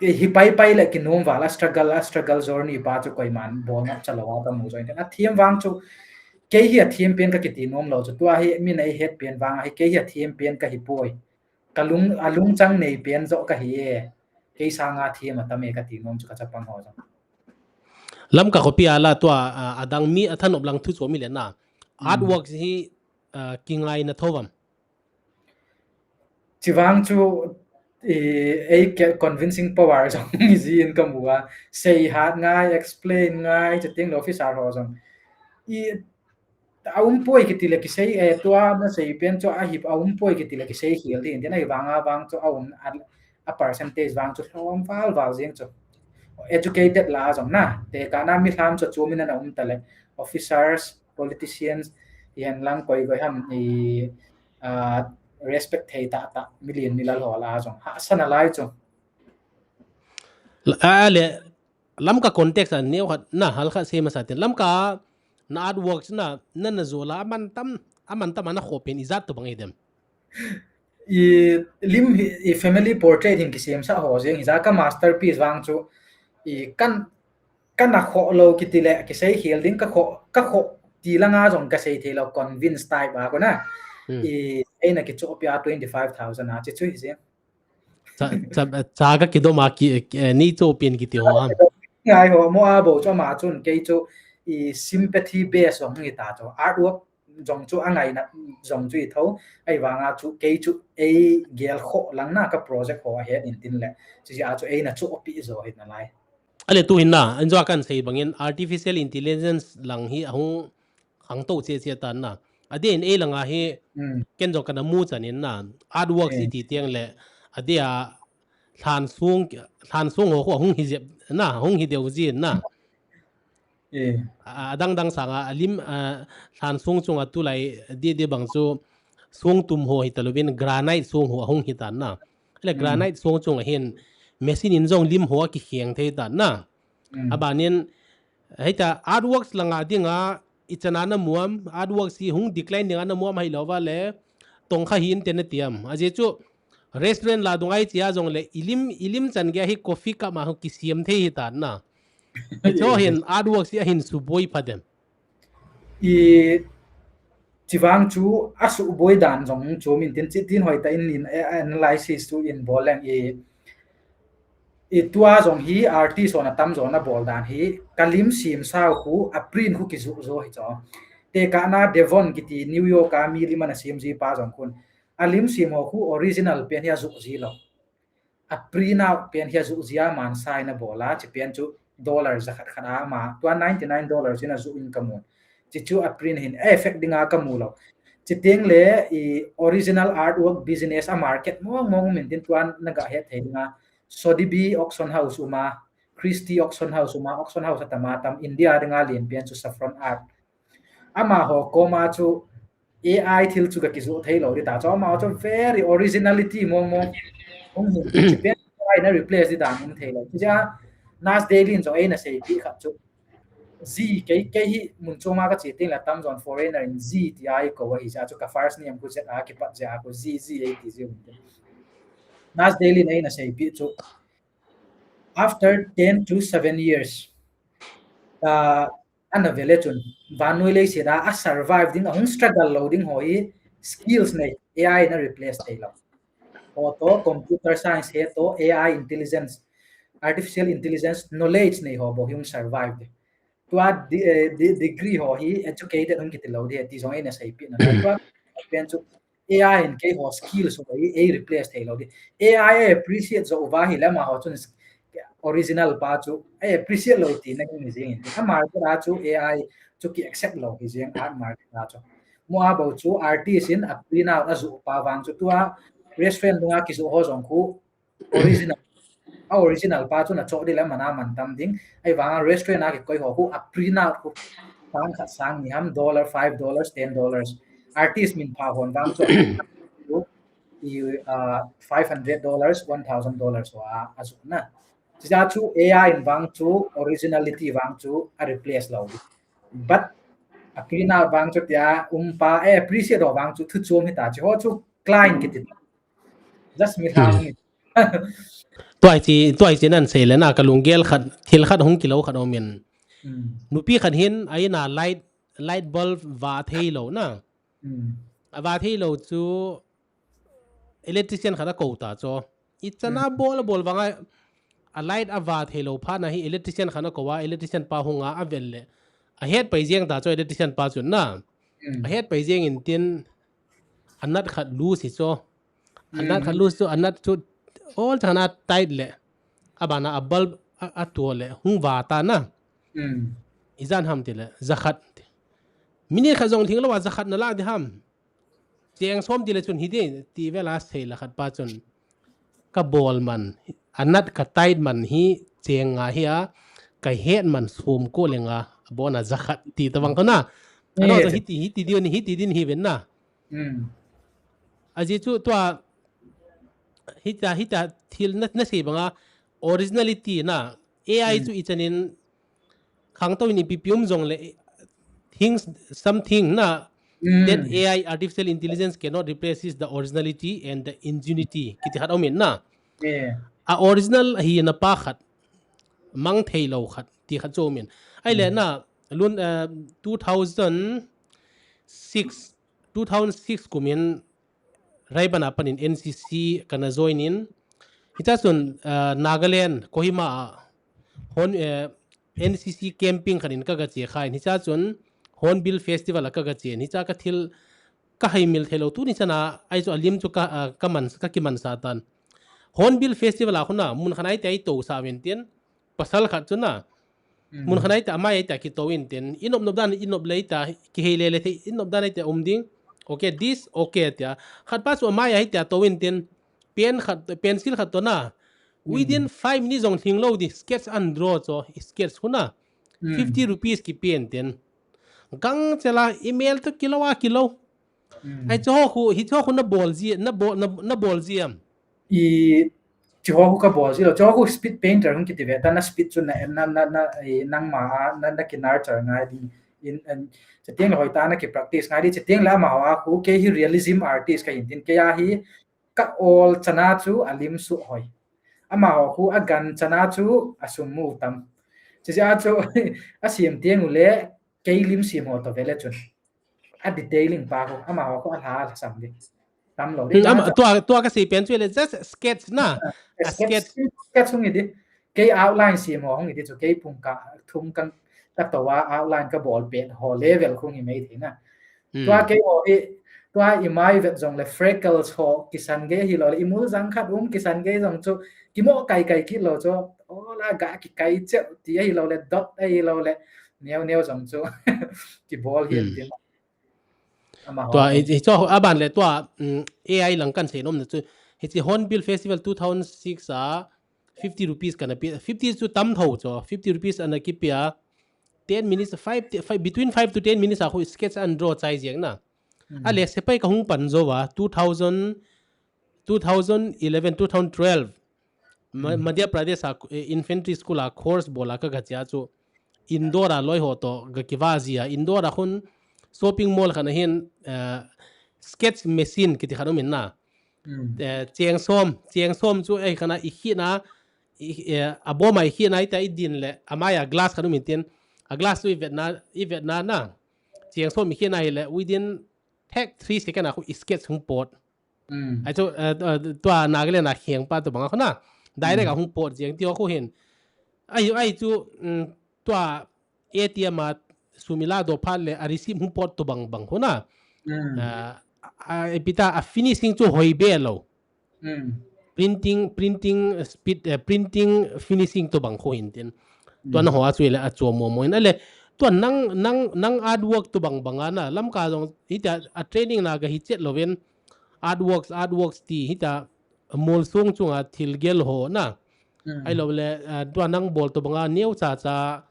i hi pai pai le kinom vala struggle, a struggle journey pa chu koiman bol ngap cha lo a ka mu jo in tin. A thiam vang chu kei hi a thiam pen ka kiti nom lo chu tua hi mi nei het pen vang hi kei hi a thiam pen ka hi poi. Ka lung, a lungchang nei pen jo ka hi e. Kei sanga thiam a tam e ka ti nom chu ka chapang ho jong. Lamka khopi a la tua, a, adang mi a thanop lang thu chu mi le na. Artwork hi, a, kingai na tho am? Chi vang chu i, ei ke convincing power jong i ji in ka mu a. Sei hat ngai, explain ngai, che ting lo officer ho jong. I a um poi kiti le kisei, eh, tua na sei pen chu a hi a um poi kiti le kisei khel ding. Tin ahivanga vang chu a um a, a percentage vang chu hlom val val jing chu. Educated la jong na, te ka na mi hlam chu chu min ana um ta le officers, politicians, hihen lang koi koi ham i, ah, respect thei ta ta, mi lien mi lal ho la jong. Ha sana lai chu. A le, Lamka context a neo khat na hal khat sei masa tin. Lamka na artwork na, na na zo la aman tam, aman tam ana khop pen ijat to bang idem. I lim hi, i family portrait hin kisem sa ho jeng hi ja ka masterpiece vang chu i kan, kan a kho lo kiti le kisei khel ding ka kho, ka kho ti langa jong ka sei thei lo convince type a ko na. Hmm. I eina kicho pia twenty five thousand a chi chu hi jeng. Cha, cha, cha ka kidom a ki, eh, ni cho pin kiti ho ham. Ngai ho mo a bo cho ma chun kei chu i sympathy base ho ngi ta cho artwork jong chu angaina jong chu i tho, ahivanga chu kei chu ei gel kho lang na ka project ho ahet in tin le, chu a chu eina chu opi zo hi na lai. Ale tu hin na, an jo kan sei bangin artificial intelligence lang hi ahung khangtou che che tan na. Adin ei langa hi, hmm, ken jong kana mu chan in na, artworks i ti tiang le, adia, lhan sung, lhan sung ho khu ahung hi jep na, hung hi deu jin na. Eh. A, adang dang sanga, alim, a, lhan sung chunga tulai, di, di bang chu, sung tum ho hi taluvin, granite sung ho ahung hi tan na. Le, hmm, granite sung chunga hin, machine in jong lim ho a kikheng thei tan na. Hmm. Abanin, hei ta, artworks langa dinga, i chana na muam, artworks hi hung decline dinga na muam hai lo va le, tong kha hin te na tiam. Aje chu, restaurant la dung ai chia jong le, ilim, ilim chan ge hi coffee cup ma hu kisiam thei hi tan na. Cho hin artworks hi ahin suboi pha dem. I chivang chu asuboi dan jong chu min tin chi tin hoi ta in, in, eh, analysis chu in bol leng i, i tua jong hi artist hon atam jo na bol dan hi ka lim sim sao khu a print khu kizu zo hi cho. Te ka na Devon kiti New York a mi lim ana sim ji pa jong khun. A lim sim ho khu original pen hi azu ji lo. A print out pen hi azu jia man sai na bola, chi pen chu dollar za khat khat a ma, tua ninety nine dollars in azu in ka mun. Chi chu a print hin effect dinga ka mu lo. Chi teng le i original artwork business a market mong mong min tin tua na ga het thei dinga. Sotheby's auction house uma, Christie auction house uma, auction house atama tam India dinga lin pen chu Saffron Art. Ama ho koma chu A I thil chu ka kizu thei lo di ta. Chu ama chu very originality mong mong. Hung hin chi pen A I na replace di dan um thei lo. Chu ja Nas Daily in jong eina sei pi khat chu. Zi kei, kei hi mun chunga ka chi ting la tam jon foreigner in Zi ti a i ko hi ja chu ka first name khu Z a kipat ja khu Zi, Zi ei ti ji um te. Nas Daily in eina sei pi chu. After ten to seven years, uh, ana vele chun, vannoi leiset a, a survive ding, ahung struggle lo ding ho hi skills nei, A I na replace thei lo. Ho to, computer science he to, A I intelligence, artificial intelligence, knowledge nei ho bou hi hung survive de. Tua di-, eh, di-, degree ho hi educated hung kiti lo di, ti jong eina sei pi na. Tua pen chu A I in kei ho skills ho hi ei replace thei lo di. A I ei appreciate zo uva hi le ama ho chun original pa chu ei appreciate lo ti na hi jing in. A market a chu A I chu ki accept lo hi jing a market a chu. Mo a bou chu artist in a print out azu pa vang chu tua restaurant dunga kizu ho jong khu original. A original pa chu na cho di le mana man tam ding. Ahivanga restaurant a kikoi ho khu a print out khu sang khat sang ni ham dollar, five dollars, ten dollars. Artist min pha hon vang chu i, uh, five hundred dollars, one thousand dollars ho a, azu na. Chi ja chu A I in vang chu originality vang chu a replace lo. But a print out vang chu tia um pa, eh, appreciate ho vang chu thu chom hi ta chi ho chu client kiti. Just mi thang mi. Tua chi, tua chi nan sei le na ka lunggel khat, thil khat hung kilo khat um in. Hmm. Nupi khat hin a in a light, light bulb va thei lo na. Hmm. A va thei lo chu electrician khat a ko ta chu. I chana bol a bol vanga a light a va thei lo pha na hi electrician khat a ko a, electrician pa hung a, a vel le. A het pai jeng ta chu electrician pa chun na. Hmm. A het pai jeng in tin a nut khat loose hi chu. A nut khat loose chu, a nut chu all chana tight le. A bana a bulb a, a tua le hung va ta na. Hmm. I jan ham ti le, za khat. Minute khat jong thing lo a za khat na la di ham. Cheng som ti le chun hi di, ti vel a sei la khat pa chun. Ka bol man, a nut ka tight man hi cheng nga hi a, ka het man som ko le nga, a bona za khat ti ta vang ko na. Ano hi ti, hi ti di ni, hi ti din hi ven na. Hmm. A ji chu tua, hi ta, hi ta thil na, na sei banga originality na, A I chu i chanin khangtou in ipi pi um jong le things, something na, that A I, artificial intelligence, cannot replace is the originality and the ingenuity. Kiti khat um in na. A original hi na pa khat, mang thei lo khat, ti khat chu um in. Ai le na, lun, uh, two thousand six, two thousand six kum in Raiban a panin N C C kana join in. Hicha chun, uh, Nagaland, Kohima a hon, uh, N C C camping khat in ka ga che kha in. Hicha chun Hornbill Festival a ka, ka chen. Hicha ka thil ka haimil thei lou tuni chana, ahi chu alim chu ka, ah, ka man, ka kiman sa tan. Hornbill Festival a khun a, mun khat a hiti a i to sa uvin tin, pasal khat chu na. Mun khat a hiti a, amai a hiti a kito in tin, i nop nop dan, i nop le hiti a, kihei le le thei, i nop dan a hiti a um ding. Okay, this, okay, tia. Khat pa chu amai a hiti a to in tin, pen khat, pencil khat to na. Within five minutes jong lhing lou di, sketch an draw chu, sketch khun a. Fifty rupees kipen tin. Gang chela, email to kilo a kilo. Ai, chu ho khu, hi chu ho khu na bol ji, na bol, na, na bol ji am. I, chu ho khu ka bol ji lou. Chu ho khu speed painter hung kiti ve ta, na speed chu na, na, na, na, i, nangma a, na, na ki nurture ngai di. In, in, chutiang le hoitah a na ki practice ngai di. Chutiang le amaho a khu, kei hi realism artist ka hin tin, kei a hi ka ol chana chu alim suh hoi. Amaho khu agan chana chu asum mu tam. Chuche a chu, asem tiang u le, kei lim sem ho to ve le chun. A detailing pa khu, amaho khu alha, alha sam di. Tam lou di. Hmm, ama, tua, tua ka sei pen chu le, just sketch na. Ah, a sketch, sketch. Sketch hung hi di. Kei outline sem ho hung hi di chu, kei pung ka, thum ka, ka to a outline ka bol pet ho level khu hung hi mai thei na. Hmm. Tua kei ho hi, tua i mai vet jong le freckles ho, kisan gei hi lou le, i mul jang khat um kisan gei jong chu, kimo kai kai kit lou chu, ola ga kikai cheu ti ahi lou le, dot ahi lou le, neo neo jong chu, kibol hi tin. Tua, hi, hi chu, aban le tua, um, A I lang kan sei nom na chu. Hiche Hornbill Festival two thousand six a, fifty rupees kana pe, fifty chu tam tho chu, fifty rupees ana kipe a, ten minutes, five, five, between five to ten minutes a khu sketch and draw chai jeng na. Hmm. A le sepai ka hung pan jou a, two thousand, two thousand eleven, two thousand twelve, Ma-, Madhya Pradesh a, eh, infantry school a course bol a ka ga che a chu, Indore a loi ho to ga kiva ji a, Indore a khun shopping mall khat a hin, eh, sketch machine kiti khat um in na. Hmm. Eh, cheng som, cheng som chu ei khat a i khina, i, eh, a bom a i khina i ta i din le, amai a glass khat um in tin, a glass chu i vetna, i vetna na. Cheng som i khina hi le, within thek three second a khu i sketch hung pot. Hmm. Ai chu, eh, eh, tua Nagaland a kheng pa tu bang a khu na. Direct a hung pot jeng ti ho khu hin. Ai, ai chu, um, tua A T M a sum i la doh phat le a receipt hung pot tu bang bang khu na. Hmm. Ah, a, a, ipi ta a finishing chu hoi be lou. Hmm. Printing, printing speed, eh, printing finishing tu bang khu hin tin. Tua na ho a chu le a chu mo mo in a le. Tua nang, nang, nang artwork tu bang bang a na. Lamka jong hiti a, a training na ga hi chet lou vin. Artworks, artworks ti hiti a mol sung chunga thil gel ho na. Hmm. Ai lou le, ah, tua nang bol tu bang a neo cha cha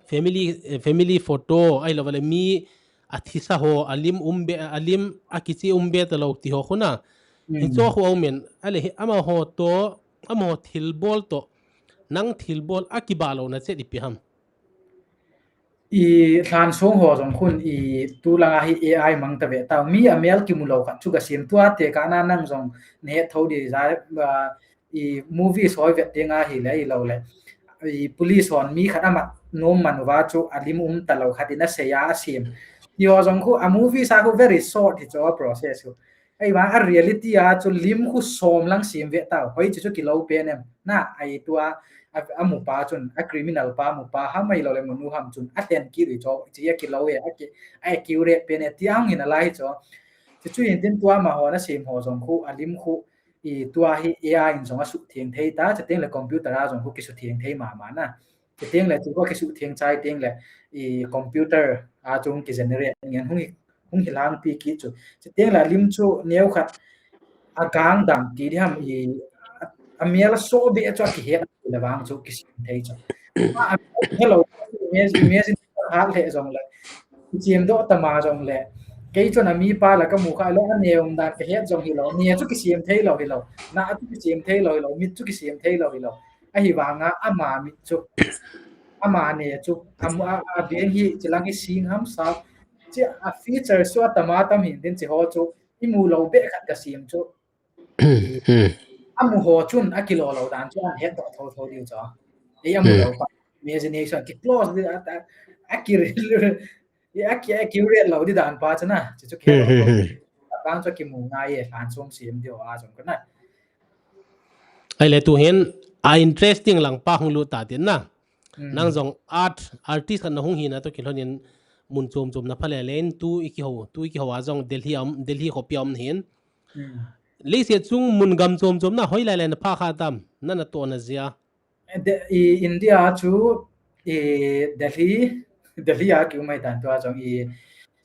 family, eh, family photo, ai lou le mi a thisa ho, a lim um be, a lim a kichi um be ta lou ti ho khu na. Hi chu khu um in, a le hi amaho to, amaho thil bol to, nang thil bol a kiba lou na chet ipi ham. I lhan sung ho jong khun i tu lang a hi A I mang ta ve ta, mi a mel kimu lou khat chu ga sem tua te ka na nang jong ne tho di ja, ah, i movies hoi vet ding a hi le, i lou le. I police hon mi khat a mat nom man uva chu a lim um ta lou khat in a sei a, a sem. Ti ho jong khu a movies a khu very short hi chu a process khu. Ei vang a reality a chu lim khu som lang sem ve tau. Hoi chu chu kilou pen em. Na, ai tua, a, a mu pa chun, a criminal pa mu pa ham ai lou le mu nu ham chun. A ten ki ri chu, chi a kilou e, a ki, a accurate pen e. Ti ang hin a lai chu. Chu chu in tin tua amaho na sem ho jong khu, a lim khu, i tua hi A I in jong a sutheng thei ta, chuteng le computer a jong khu kisutheng thei mama na. Chuteng le chu khu kisutheng chai teng le i computer a chung ki generate ngen hung hi, hung hi lang pi ki chu. Chuteng le lim chu neo khat a gang dam ti di ham i a, a mial a so be chu a kihet le vang chu kisem thei chu. A, a, hello, imagine, imagine hat le jong le. Chim doh tama jong le. Kei chun a mi pa la ka mu kha le a neo um dan ka het jong hi lou. Ne chu kisem thei lou hi lou. Na chu kisem thei lou hi lou. Mit chu kisem thei lou hi lou. Ahi vanga ama mit chu. Ama ne chu. Am, a, a beng hi chilang hi sing ham sa. Chi a feature chu a tama tam hin din chi ho chu. I mu lou be khat ka sem chu. Hmm. A mu ho chun a kilou lou dan chu an het doh tho tho diu chu. Ei a mu lou pa. Imagination ki close di a, a, a ki, a ki, a ki ret lou di dan pa chu na. Chu chu ki lou. Hmm, hmm, hmm. Bang chu ki mu ngai e, hlan sung sem diu a jong ka na. Ai le tu hin a interesting lang pa hung lut ta tin na. Hmm. Nang jong art, artist khat na hung hina to kilhon in mun chom chom na pha le le in tu i kiho, tu i kiho a jong Delhi a um, Delhi khopi a um hin. Hmm. Leiset chung mun gam chom chom na hoilai le na pha kha tam, na natohna jeh a. De, i India chu, i Delhi, Delhi a ki um ahi tan tua jong i,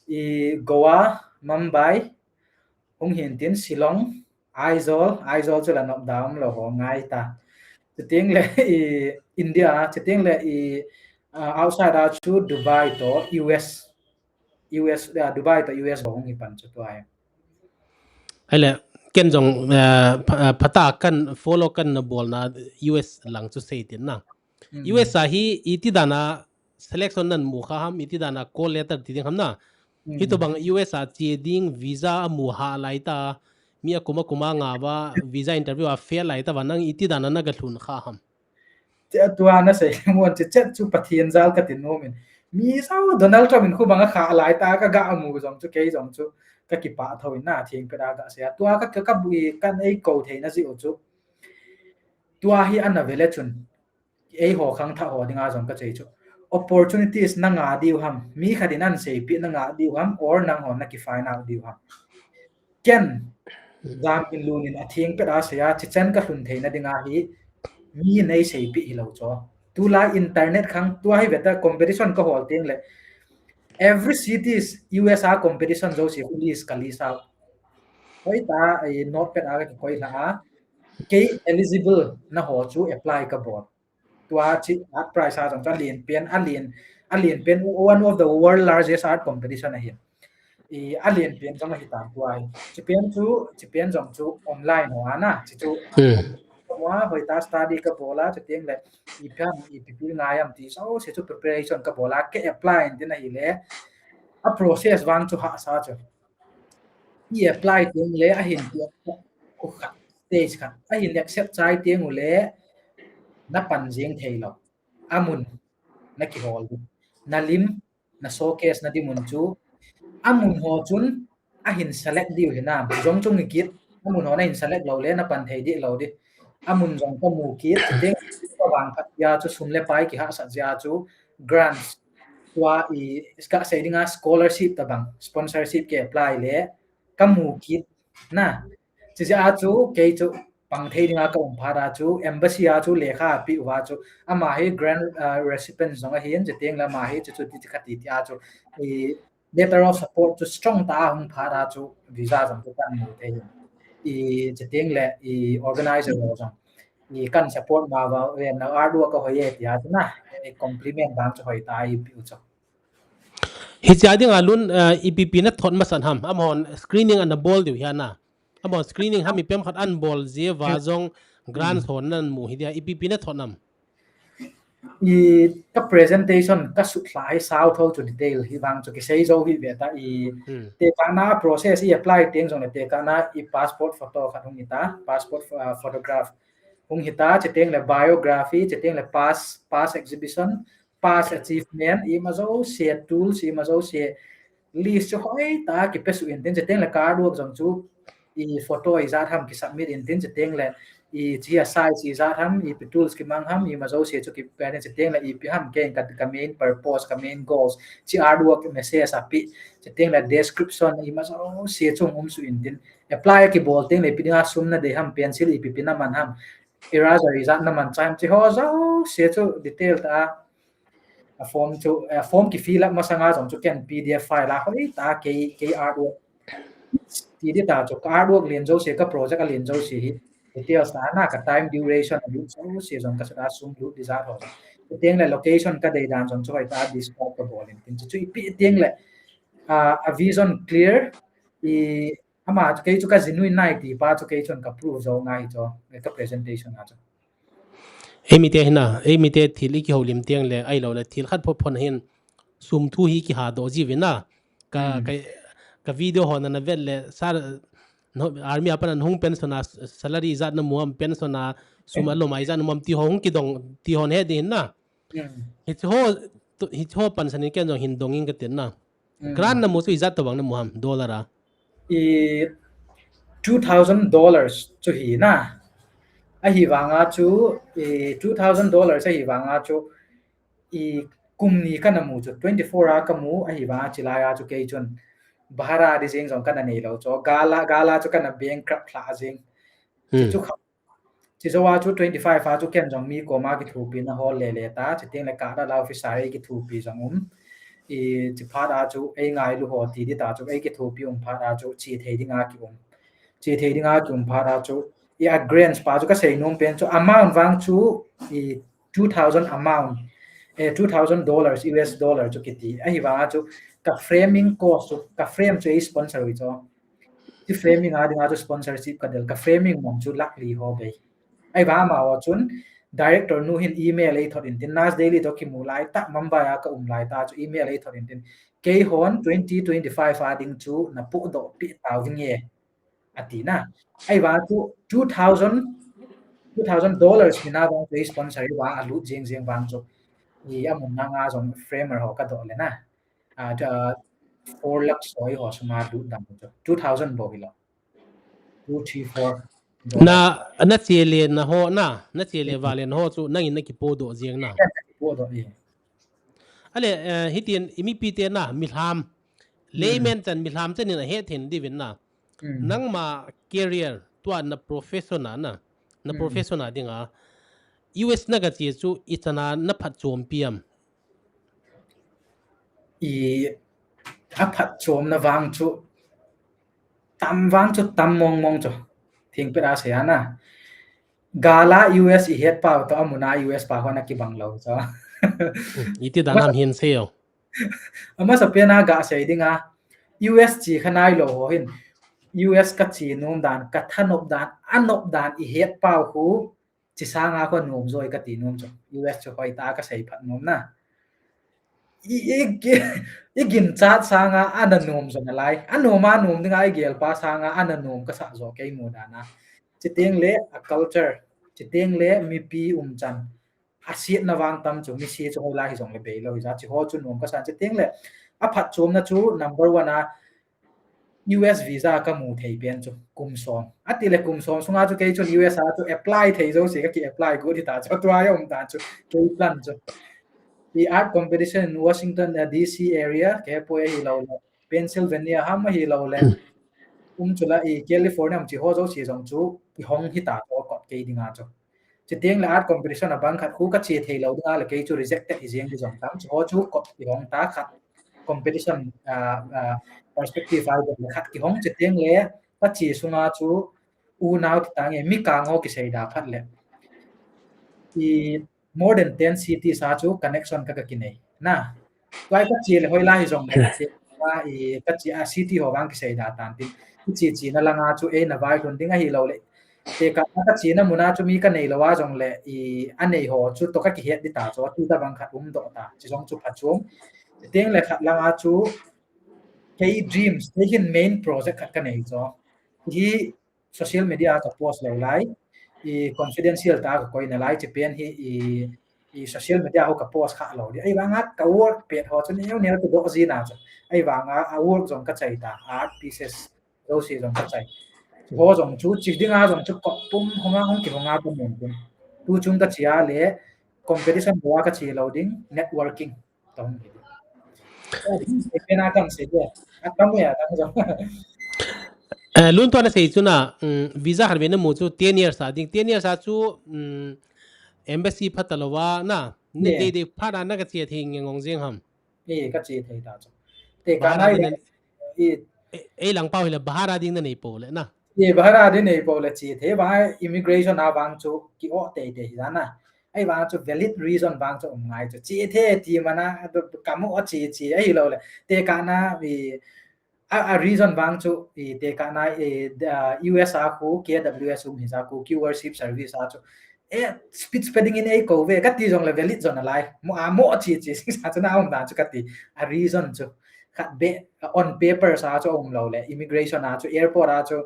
i Goa, Mumbai, hung hin tin Shillong, Aizawl, Aizawl chu la nop da um lou ho ngai ta. Chuteng le i India, chuteng le i, ah, outside a chu Dubai to U S, U S, ah, Dubai to U S bou hung hi pan chu tua hi. Ahile, ken jong, eh, pha-, eh, phatah a kan follow kan na bolna U S lang chu sei tin na. Hmm. U S a hi iti dan a selection nan mu kha ham, iti dan a call letter ti ding ham na. Hmm. Hitobang U S a che ding visa a mu hah lai ta, mi a kum a kum a nga va visa interview a fail lai ta va nang iti dan a na ga lhun kha ham. Che tua na sei mun che chet chu Pathen jal ka tin nom in. Mi sao Donald Trump in khu bang a kha lai ta ka ga mu jong chu kei jong chu ka kipah tho in na thing ka da ga sei a. Tua ka, ka, ka bui kan ei ko thei na ji u chu. Tua hi ana vele chun. Ei ho khang tha ho ding a jong ka chei chu. Opportunities na nga diu ham. Mi khat in an sei pi na nga diu ham or nang ho na ki find out diu ham. Ken, jam in lun in a thing pet a sei a, chi chen ka lhun thei na ding a hi, mi nei sei pi hi lo cho. Tulai internet khang tua hi veta competition ka hol teng le. Every cities U S a competition jo si khu list ka list out. Hoi ta, eh, note pet a ka koi la a. Kei eligible na ho chu apply ka bol. Tua chi art prize a jong chu a lien pen, a lien, a lien pen one of the world largest art competition ahi. I a lien pen jong ahi tan tua hi. Chi pen chu, chi pen jong chu online ho ana, chi chu. Hmm. Tua hoi ta study ka bol a, chu teng le, i phiam, i pipi ngai am ti, so, se chu preparation ka bol a, ke apply in tin ahi le. A process vang chu hahsa chu. I apply teng le, a hin ti, khu khat, stage khat. A hin accept chai teng u le, na pan jing thei lo. A mun, na kihol di. Na lim, na showcase na di mun chu. A mun ho chun, a hin select diu hinam. Jong chung i kit, a mun ho na hin select lo le, na pan thei di lo di. A mun jong ka mu kit, ding ka vang khat ya chu sum le pai ki hahsat jia chu grants. Tua i, ka sei dinga scholarship ta bang, sponsorship ke apply le, ka mu kit na. Chi jia chu, kei chu pang thei dinga ka um phat a chu, embassy a chu lekha a pi uva chu, ama hi grant, uh, recipient jong ahin, chi teng le ama hi chu chu ti chi kha ti ti a chu, i, letter of support chu strong ta a hung phat a chu visa jong chu kan mu thei. I, chi teng le i organizer ho jong i kan support ma va ve na artwork a hoi e ti a chu na, i compliment bang chu hoi ta i pi u chu. Hichia ding a lun, eh, ipi pi na thot masat ham, amahon screening ana bol diu hi ana. Amahon screening ham i pem khat an bol jia va jong grants hon nan mu hi dia ipi pi na thot nam. I ka presentation ka sut lai sao tho chu detail hi vang chu kisei jo hi ve ta i tekahna process i apply teng jong le tekahna i passport photo khat hung hi ta, passport, uh, photograph hung hi ta, chi teng le biography, chi teng le past, past exhibition, past achievement, i ma jo se tools, i ma jo se list chu hoi ta ki pe su in tin, chi teng le ka artwork jong chu i photo i jat ham ki submit in tin, chi teng le i chi a size i jat ham, i pi tools ki mang ham, i ma jo se chu ki pe in, chi teng le i pi ham ke ka, ka main purpose, ka main goals, chi artwork message a pi, chi teng le description i ma jo se chu um su in tin, apply ki bol teng le pi dinga sum na de ham, pencil i pi pi na man ham, eraser i jat na man chai ham, chi ho jo se chu detail ta a form chu, a form ki fill up masanga jong chu ken P D F file a hoi ta kei, kei artwork ti di ta chu ka artwork lien jo se ka project a lien jo se hi details ta na ka time duration a lut jo se jong ka sut a sum lut di jat ho. Teng le location ka dei dan jong chu hoi ta describe ka bol in tin chu, chu i pi teng le, ah, a vision clear i Ama chu kei chu ka genuine nai ti pa chu kei chun ka prove jo ngai chu, ka presentation a chu. Eimi te hina, eimi te thil i kihoulim teng le, ahilou le thil khat pho phon hin sum thu hi kiha doh ji vin a. Ka, hmm, ka, ka video ho na na vet le, sir, no, army a pat na hung pension a salary ijat na mu am, pension a sum a lom a ijat na mu am ti ho hung kidong, ti ho na he di hin na. Hmm. Hiche ho, tu, hiche ho pansan in ken jong hin dong in ka tin na. Hmm. Grant na mu chu ijat tobang na mu ham, dollar a? I two thousand dollars chu hi na. Ahivanga chu, i two thousand dollars ahivanga chu, i kum ni kana mu chu, twenty four a kamu, ahivang chilai a chu kei chun bahara di jeng jong kana neilou chu, gala, gala chu kana bankrupt lha jeng. Hmm. Chu kha, chi jou a chu twenty five a chu ken jong mi koma kithopina hol lele ta, chuteng le ka da la officer ei kithopi jong um. I, chi phat a chu ei ngailu ho ti di ta chu ei kithopi um phat a chu chi thei dinga ki um. Chi thei dinga ki um phat a chu i a grants pa chu kasei nom pen chu amount vang chu i two thousand amount, eh, two thousand dollars, U S dollar chu kiti. Ahivang a chu ka framing cost chu, ka frame chu ei sponsor ui chu. Chi framing a dinga chu sponsorship ka del, ka framing mong chu lakh li ho bei. Ahivang amaho chun director nu hin email ei thot in tin, Nas Daily to kimu lai ta, Mumbai a ka um lai ta chu email ei thot in tin, kei hon twenty twenty five a ding chu na pu do pi tau ding e. Ati na. Ahivang chu two thousand, two thousand dollars mina vang chu sponsor i vang a lut jeng jeng vang chu. I amun na nga jong framer ho ka do le na. A, chu, a, four lakh soi ho suma lut dam chu. Two thousand bo hilo. Two, three, four. Na, na che le na ho na, na che le va le na ho chu, nangin na kipo do jeng na. Kipo do, eh. Ale, eh, hitin, i mipi te na, milham. Layman chan, milham chan in a het hin divin na. Nangma career, tua na professional na, na professional dinga. U S na ka che chu, i chana na phatchom piam. I a phatchomna vang chu, tam vang chu, tam mong mong chu. Thing pera se ana. Gala U S i het pau to amuna U S pa hona kibang lo chu. Iti dan ham hin se yo. Amasa pena ga sei dinga, U S chi khanai lo ho hin, U S ka chi nom dan, ka thanop dan, anop dan i het pau hu, chi sanga ko nom joi ka ti nom chu. U S chu hoi ta ka sei phat nom na. I, i, i gin chat sanga ana nom jo na lai. Anom a nom dinga i gel pa sanga ana nom ka sa jo kei mu dana. Chuteng le a culture, chuteng le mipi um chan. A siet na vang tam chu, mi siet chu hoi lai hi jong le bei lo hi ja, chi ho chu nom ka san chuteng le. A phatchomna chu number one a, U S visa ka mu thei pen chu, kum som. Ati le kum som sunga chu kei chun U S a chu apply thei jo se ka ki apply gu di ta chu, tua ya um ta chu, kei plan chu. I art competition in Washington, eh, D C area, ke po e hi lo le, Pennsylvania ham hi lo le. Um chu la i California ham chi ho jo se jong chu, i hong hi ta chu kot kei dinga chu. Chuteng le art competition a bang khat khu ka che thei lo dinga le kei chu rejected hi jeng di jong tam. Chu ho chu kot i hong ta khat competition, ah, ah, perspective ai le khat ki hong chuteng le ka che sunga chu u nau ti ta nge mi kang ho ki sei da phat le. I more than ten cities a chu connection ka ka ki nei. Na. Tua ka che le hoi lai hi jong le, che, a, i, ka che a city ho vang ki sei da tan tin. Ki che che na langa chu ei na vai lhun ding ahi lo le. Te ka, ka che na muna chu mi ka nei lo a jong le, i, a nei ho chu to ka ki het di ta chu, tu ta bang khat um do ta. Chi jong chu pha chung. Teng le khat langa chu, kei dreams, kei hin main project khat ka nei chu. Hi social media ka post lo lai, i confidential ta ka koi na lai, chi pen hi i, i social media ho ka post kha lo di. Ahivanga ka work pet ho chu neo neo tu do ji na chu. Ahivanga a work jong ka chai ta, art pieces, those jong ka chai. Ho jong chu, chi dinga jong chu ko pum honga hong ki honga ka mun pum. Tu chung ka chia le, competition ho ka chi lo ding, networking. Tong. Kena kan se dia. Atam ya, atam ya. Eh, lun tua na sei chu na, mm, visa khat ve na mu chu ten years a ding. Ten years a chu, mm, embassy phat lo va na. Ni de de phat a na ka che thei nge ngong jing ham. Ni ka che thei ta chu. Te ka nai le. I, e, e lang pau hi le bahara ding na nei po le na. Ni bahara ding nei po le che thei ba immigration a vang chu ki o te te hi na. Ahivang chu valid reason vang chu um ngai chu. Chi the ti mana, ka mu a chi chi, ahi lo le. Te ka na, i, a, a reason vang chu, i, te ka na, i, a, U S a khu, K W S um hi ja khu, Q worship service a chu. E, speech padding in ei ko ve, ka ti jong le valid jong a lai. Mu a mu a chi chi, sing sa chu na um dan chu ka ti. A reason chu. Khat be, on paper sa chu um lo le. Immigration a chu, airport a chu.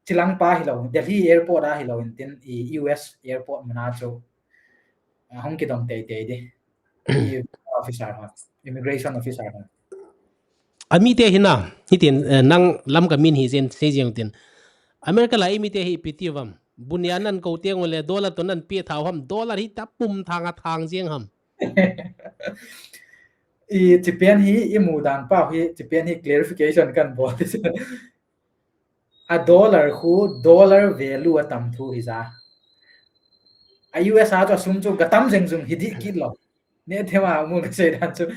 Chilang pa hi lo, Delhi airport a hi lo, in tin i U S airport muna chu, ah, hong kidong tei tei di. I officer ho, immigration officer ho. Ami te hi na, hitin, eh, nang lam ka min hi jen, sei jeng tin. America la i mi te hi pi ti vam. Bunia nan ko te ngole dollar to nan pi thau ham, dollar hi ta pum thang a thang jeng ham. I, chipen hi, i mu dan pa hi, chipen hi clarification kan bol. A dollar khu, dollar value a tam thu hi ja. A U S a chu a sum chu ka tam jeng jung hi di kit lo. Ne thema mu ka sei dan chu.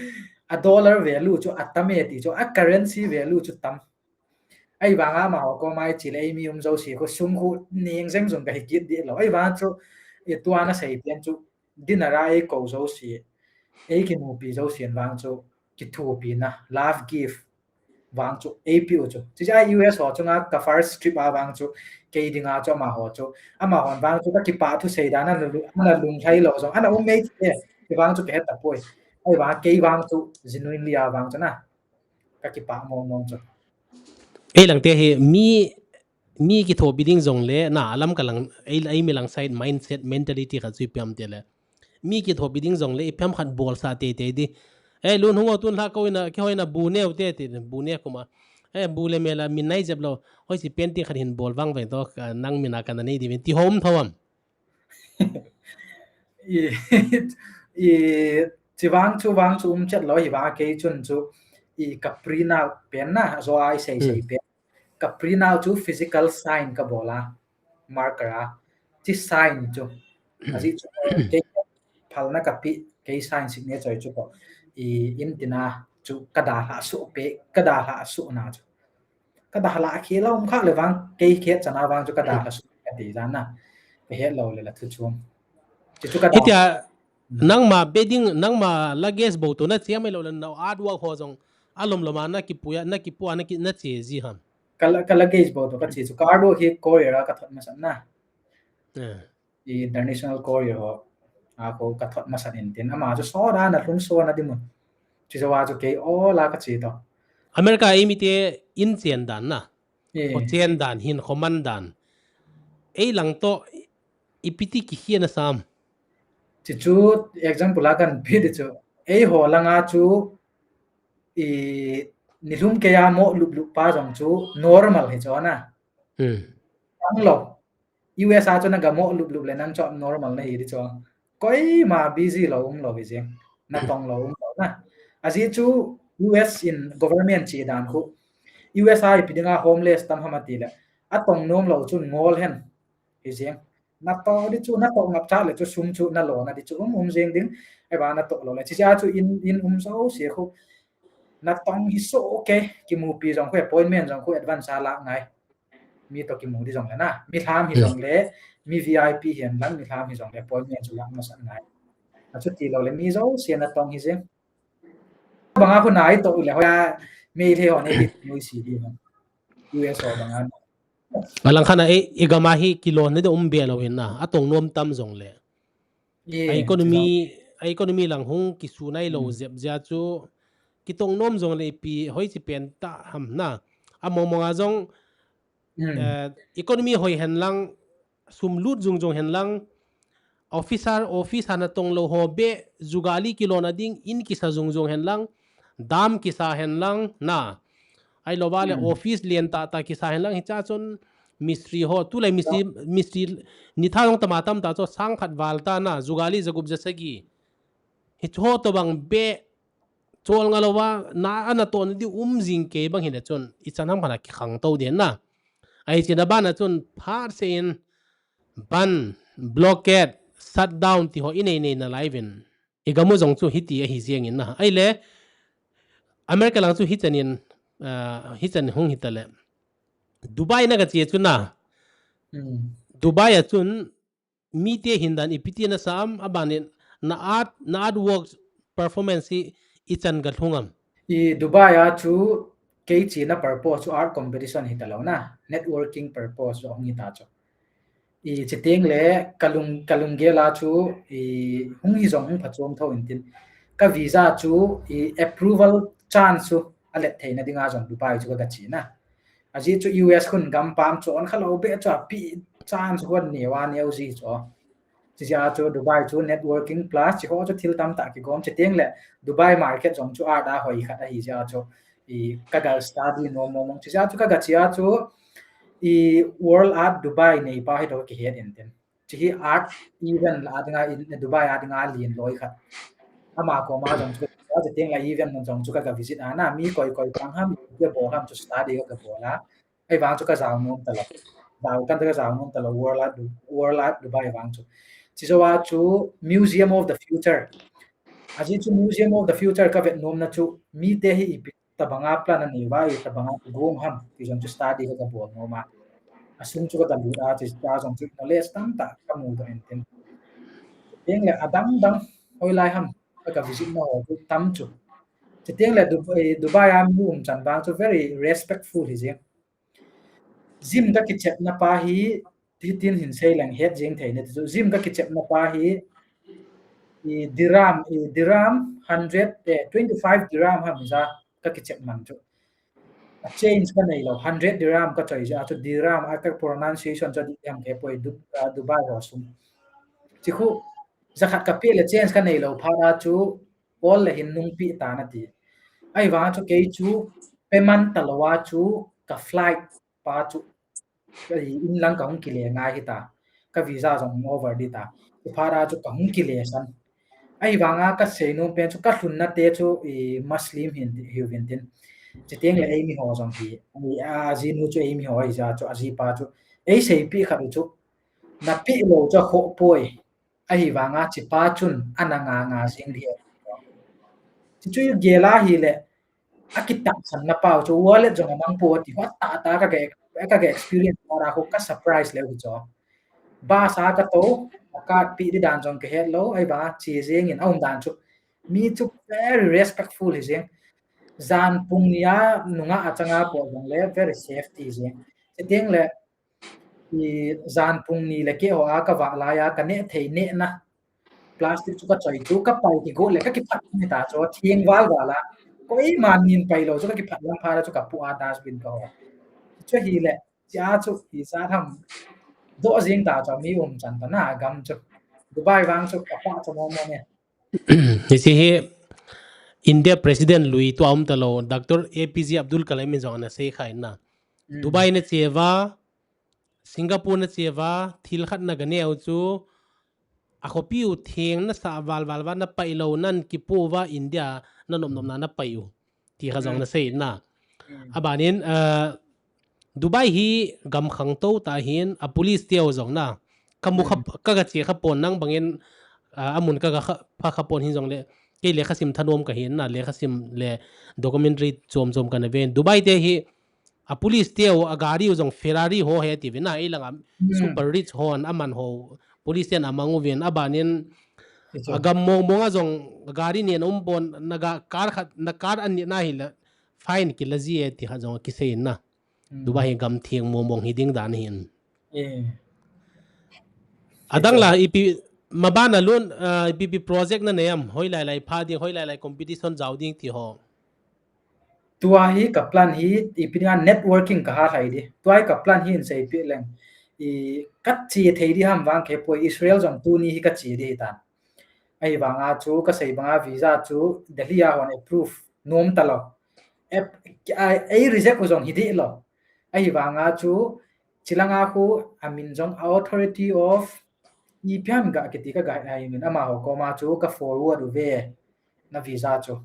A dollar value chu a tam e ti chu, a currency value chu tam. Ahivanga amaho koma i chi le ei mi um jouse khu sum khu neng jeng jung ka hi kit di lo. Ahivang chu, i tua na sei pian chu dinner a ei ko jouse, ei kimupi jouse vang chu kithopina, love gift vang chu ei piu chu. Chi cha U S ho chunga ka first trip a vang chu kei dinga chu amaho chu. Amahon vang chu ka kipah thu sei dan ana lu-, ana lunglhai lo jong. Ana um mei te, kei vang chu ka het ta poi. Ahivang kei vang chu genuinely a vang chu na. Ka kipah mong mong chu. Ei lang te hi mi, mi kithopi ding jong le, na, alam ka lang, ei, ei mi lang side mindset, mentality khat chu i piam te le. Mi kithopi ding jong le, i piam khat bol sa te te di. Eh, lun hung o tun la ko ina, ki hoi na bu neu te te, bu ne kuma. Eh, bu le me la, min nai jep lo. Hoi si pen ti khat hin bol vang vang to, ka nang mina ka na nei di vin. Ti hom thawam. I, i, chi vang chu, vang chu um chet lo hi vang kei chun chu, i ka print out pen na, zo ai sei sei pen. Ka print out chu physical sign ka bol a, marker a, chi sign chu. Aji chu, kei phalna ka pi, kei sign signature chu ko. I in tina chu ka dalha su pe, ka dalha su na chu. Ka dalha khi lo um kha le vang, kei khe chana vang chu ka dalha su ka ti jan na. Ka het lo le la thu chu. Chu chu ka dalha. Hitia, nangma bedding, nangma luggage bo to na chia mai lo le na artwork ho jong. Alom loma na kipuya, na kipua, na ki, na che ji ham. Ka la, ka luggage bo to ka che chu ka artwork hi Korea ka thot masat na. Eh. I international Korea ho. A ko ka thot masat in tin. Ama chu so da na lhung so na di mun. Chi jo wa chu kei o la ka che to. America ei mi te in chen dan na. Eh. Ko chen dan hin ko man dan. Ei lang to i piti ki hian a sam. Chi chu example a kan pi di chu. Ei ho langa chu i nilhum kei a mo lup lup pa jong chu normal hi chu na. Hmm. Ang lo. U S a chu na ga mo lup lup le nang chu normal na hi di chu. Koima busy lo um lo hi jeng. Na tong lo um lo na. Aji chu U S in government chi dan khu. U S a ipi dinga homeless tam ham ati le. A tong nom lo chu ngol hen. Hi jeng. Na to di chu, na to ngap cha le chu sum chu na lo na di chu um um jeng ding. Ai ba na to lo le. Chi cha chu in, in um so se khu. Na tong hi so okay. Kimupi jong khu appointment jong khu advance a la ngai. Mi to kimu di jong le na. Mi lham hi jong le, mi V I P hian lang mi lham hi jong le appointment chu la masat ngai. A chu ti lo le mi jouse na tong hi jeng. Banga khu nai to le hoya Meitei ho nei di noi si di ho. U S ho banga. Alang khan a, eh, i gam a hi kilon ne de um be lo hin na. A tong nom tam jong le. A economy, a economy lang hung kisu nai lo jep jia chu kitong nom jong le pi hoi chi pen ta ham na. A mong mong a jong, eh, economy hoi hen lang, sum lut jung jung hen lang, officer, office hana tong lo ho be, jugali kilona ding, in kisa jung jung hen lang, dam kisa hen lang, na. Ai lo ba le office lian ta ta kisa hen lang, hi cha chun mistri ho, tu lai mistri, mistri ni tha jong tama tam ta chu sang khat val ta na, jugali jagup jasagi. Hi chu ho to bang be, chol nga lo va, na ana to na di um jing kei bang hi le chun, i chan ham khana ki khang to di na. Ai chi na ba na chun, phat se in, ban, blockade, shutdown ti ho i nei nei na lai vin. I gamu jong chu hiti a hi jeng in na. Ai le, America lang chu hi chan in, ah, hi chan hung hi ta le. Dubai na ka chi chu na. Dubai a chun, mi te hin dan i piti na sam, a ban in na art, na artwork performance hi i chan ga lhung am. I Dubai a chu kei chi na purpose chu art competition hi ta lo na, networking purpose chu hung hi ta chu. I chi teng le ka lung, ka lung gel a chu i hung hi jong hung pha chuang tho in tin. Ka visa chu i approval chance chu a let thei na ding a jong Dubai chu ka ga chi na. Aji chu U S khun gam pam chu on kha lo be chu a pi chance chu an neo a neo ji chu. Chi jia chu Dubai chu networking plus chi ho chu thil tam ta ki gom chi teng le Dubai market jong chu art a hoi khat a hi jia chu i ka ga study no mo mong chi jia chu ka ga chi a chu i World Art Dubai nei pa hi to ki het in tin. Chi hi art event la dinga in Dubai a dinga lin loi khat. Ama ko ma jong chu chuteng le event mun jong chu ka, ka visit a na, mi koi koi pang ham, kibol ham chu study ka, ka bol a. Ahivang chu ka jao nom talou. Jao kan ka jao nom talou, World Art Du-, World Art Dubai vang chu. Chujou a chu Museum of the Future. Ajeh chu Museum of the Future ka vet nomna chu mite hi ipi tabanga plan anei uva, ipi tabanga kigong ham, ti jong chu study ka, ka bol nom a. Asung chu ka, ka lut a, chu ta jong chu knowledge tamtah ka mudoh in tin. Chuteng le adang dang hoilai ham ka, ka visit na ho chu tam chu. Chuteng le Dubai, Dubai a mi umchan vang chu very respectful hi jeng. Gym ka kichepna pa hi, hitin hin sei leng het jeng thei nati chu. Gym ka kichepna pa hi, i dirham, i dirham hundred, eh, twenty-five dirham ham ja ka kichep man chu. A change ka neilou, hundred dirham ka choi ja chu, dirham a ka pronunciation chu dih ham kei poi, Du-, ah, Dubai ho sum. Chi khu, jakhat ka pe le change ka neilou phat a chu, ol le hin nungpi ta nati. Ahivang chu kei chu, pe man talou a chu, ka flight pa chu, ka inlang ka hung kile ngai hita. Ka visa jong over di ta. Chu phat a chu ka hung kile san. Ahivanga ka sei nom pen chu ka lhunna te chu i Muslim hin ti, hiuvin tin. Chuteng le eimi ho jong hi, i, a, ajinu chu eimi ho hi ja chu, ajipa chu. Ei seipi khat u chu. Na pe lou chu khoh poi. Ahivanga chupa chun ana nga nga jing di. Chuchu gel a hile, akitahsan na pau chu wallet jong amang po ti, hua ta ta ka, ka, ka, ka experience para ho ka surprise leu hi chu. Bus a ka tou, a card pe di dan jong ka het lou, ahivanga che jeng in aum dan chu. Mi chu very respectful hi jeng. Jan pung ni a nunga achanga po jong le very safety jeng. Chuteng le, i jan pung ni le keh ho a ka vah lai a ka neh thei nehna. Plastic chu ka choi chu ka pai kigo le ka kiphat ni ta chu thing val val a. Koima nin pai lou chu ka kiphat lang pha chu ka pu a dustbin ka ho. Chu hile, chia chu hi sa tham. Doh jing ta chu mi umchan ta na gam chu. Dubai vang chu ka pa chu mo mo ne. Hiche hi India President lui tua um talou, Doctor A P J Abdul Kalam in jong ana sei kha in na. Mm. Dubai na che uva, Singapore na che uva, thil khat na ga neo chu, a khopi u theng na sa val val uva, na pai lou nan kipu uva India na nop nop na na pai u. Ti kha jong na sei na. Mm. Abanin, ah, Dubai hi gam khangtou ta hin, a police teu jong na. Ka mu kha, mm, ka ga che kha pon nang bangin, ah, amun ka ga kha, pha kha pon hin jong le. Kei lekha sim thanom ka hin na, lekha sim le documentary chom chom ka na ven. Dubai te hi, a police teu a gari u jong Ferrari ho he ti ve na, ei langa, mm, super rich hon, aman ho, police ten amang uvin, abanin, a gam mong mong a jong gari nen um pon, na ga car khat, na car an ni na hi la, fine kila ji e ti kha jong kisei na. Mm. Dubai hi gam theng mong mong hi ding dan hin. Eh. Adang la ipi, maban a lun, ah, ipi, ipi project na nei am, hoilai lai pha ding, hoilai lai competition jao ding ti ho. Tua hi ka plan hi, ipi dinga networking ka ha lhai di. Tua hi ka plan hi in seipi leng. I ka che thei di ham vang khe poi, Israel jong tuni hi ka che di hi tan. Ahivanga chu ka sei banga visa chu Delhi a hon approve nom talou. Ap-, a, ei reject u jong hi di lou. Ahivanga chu chilanga khu amin jong Authority of ipi ham ga kiti ka ga, ai min amaho koma chu ka forward uve na visa chu.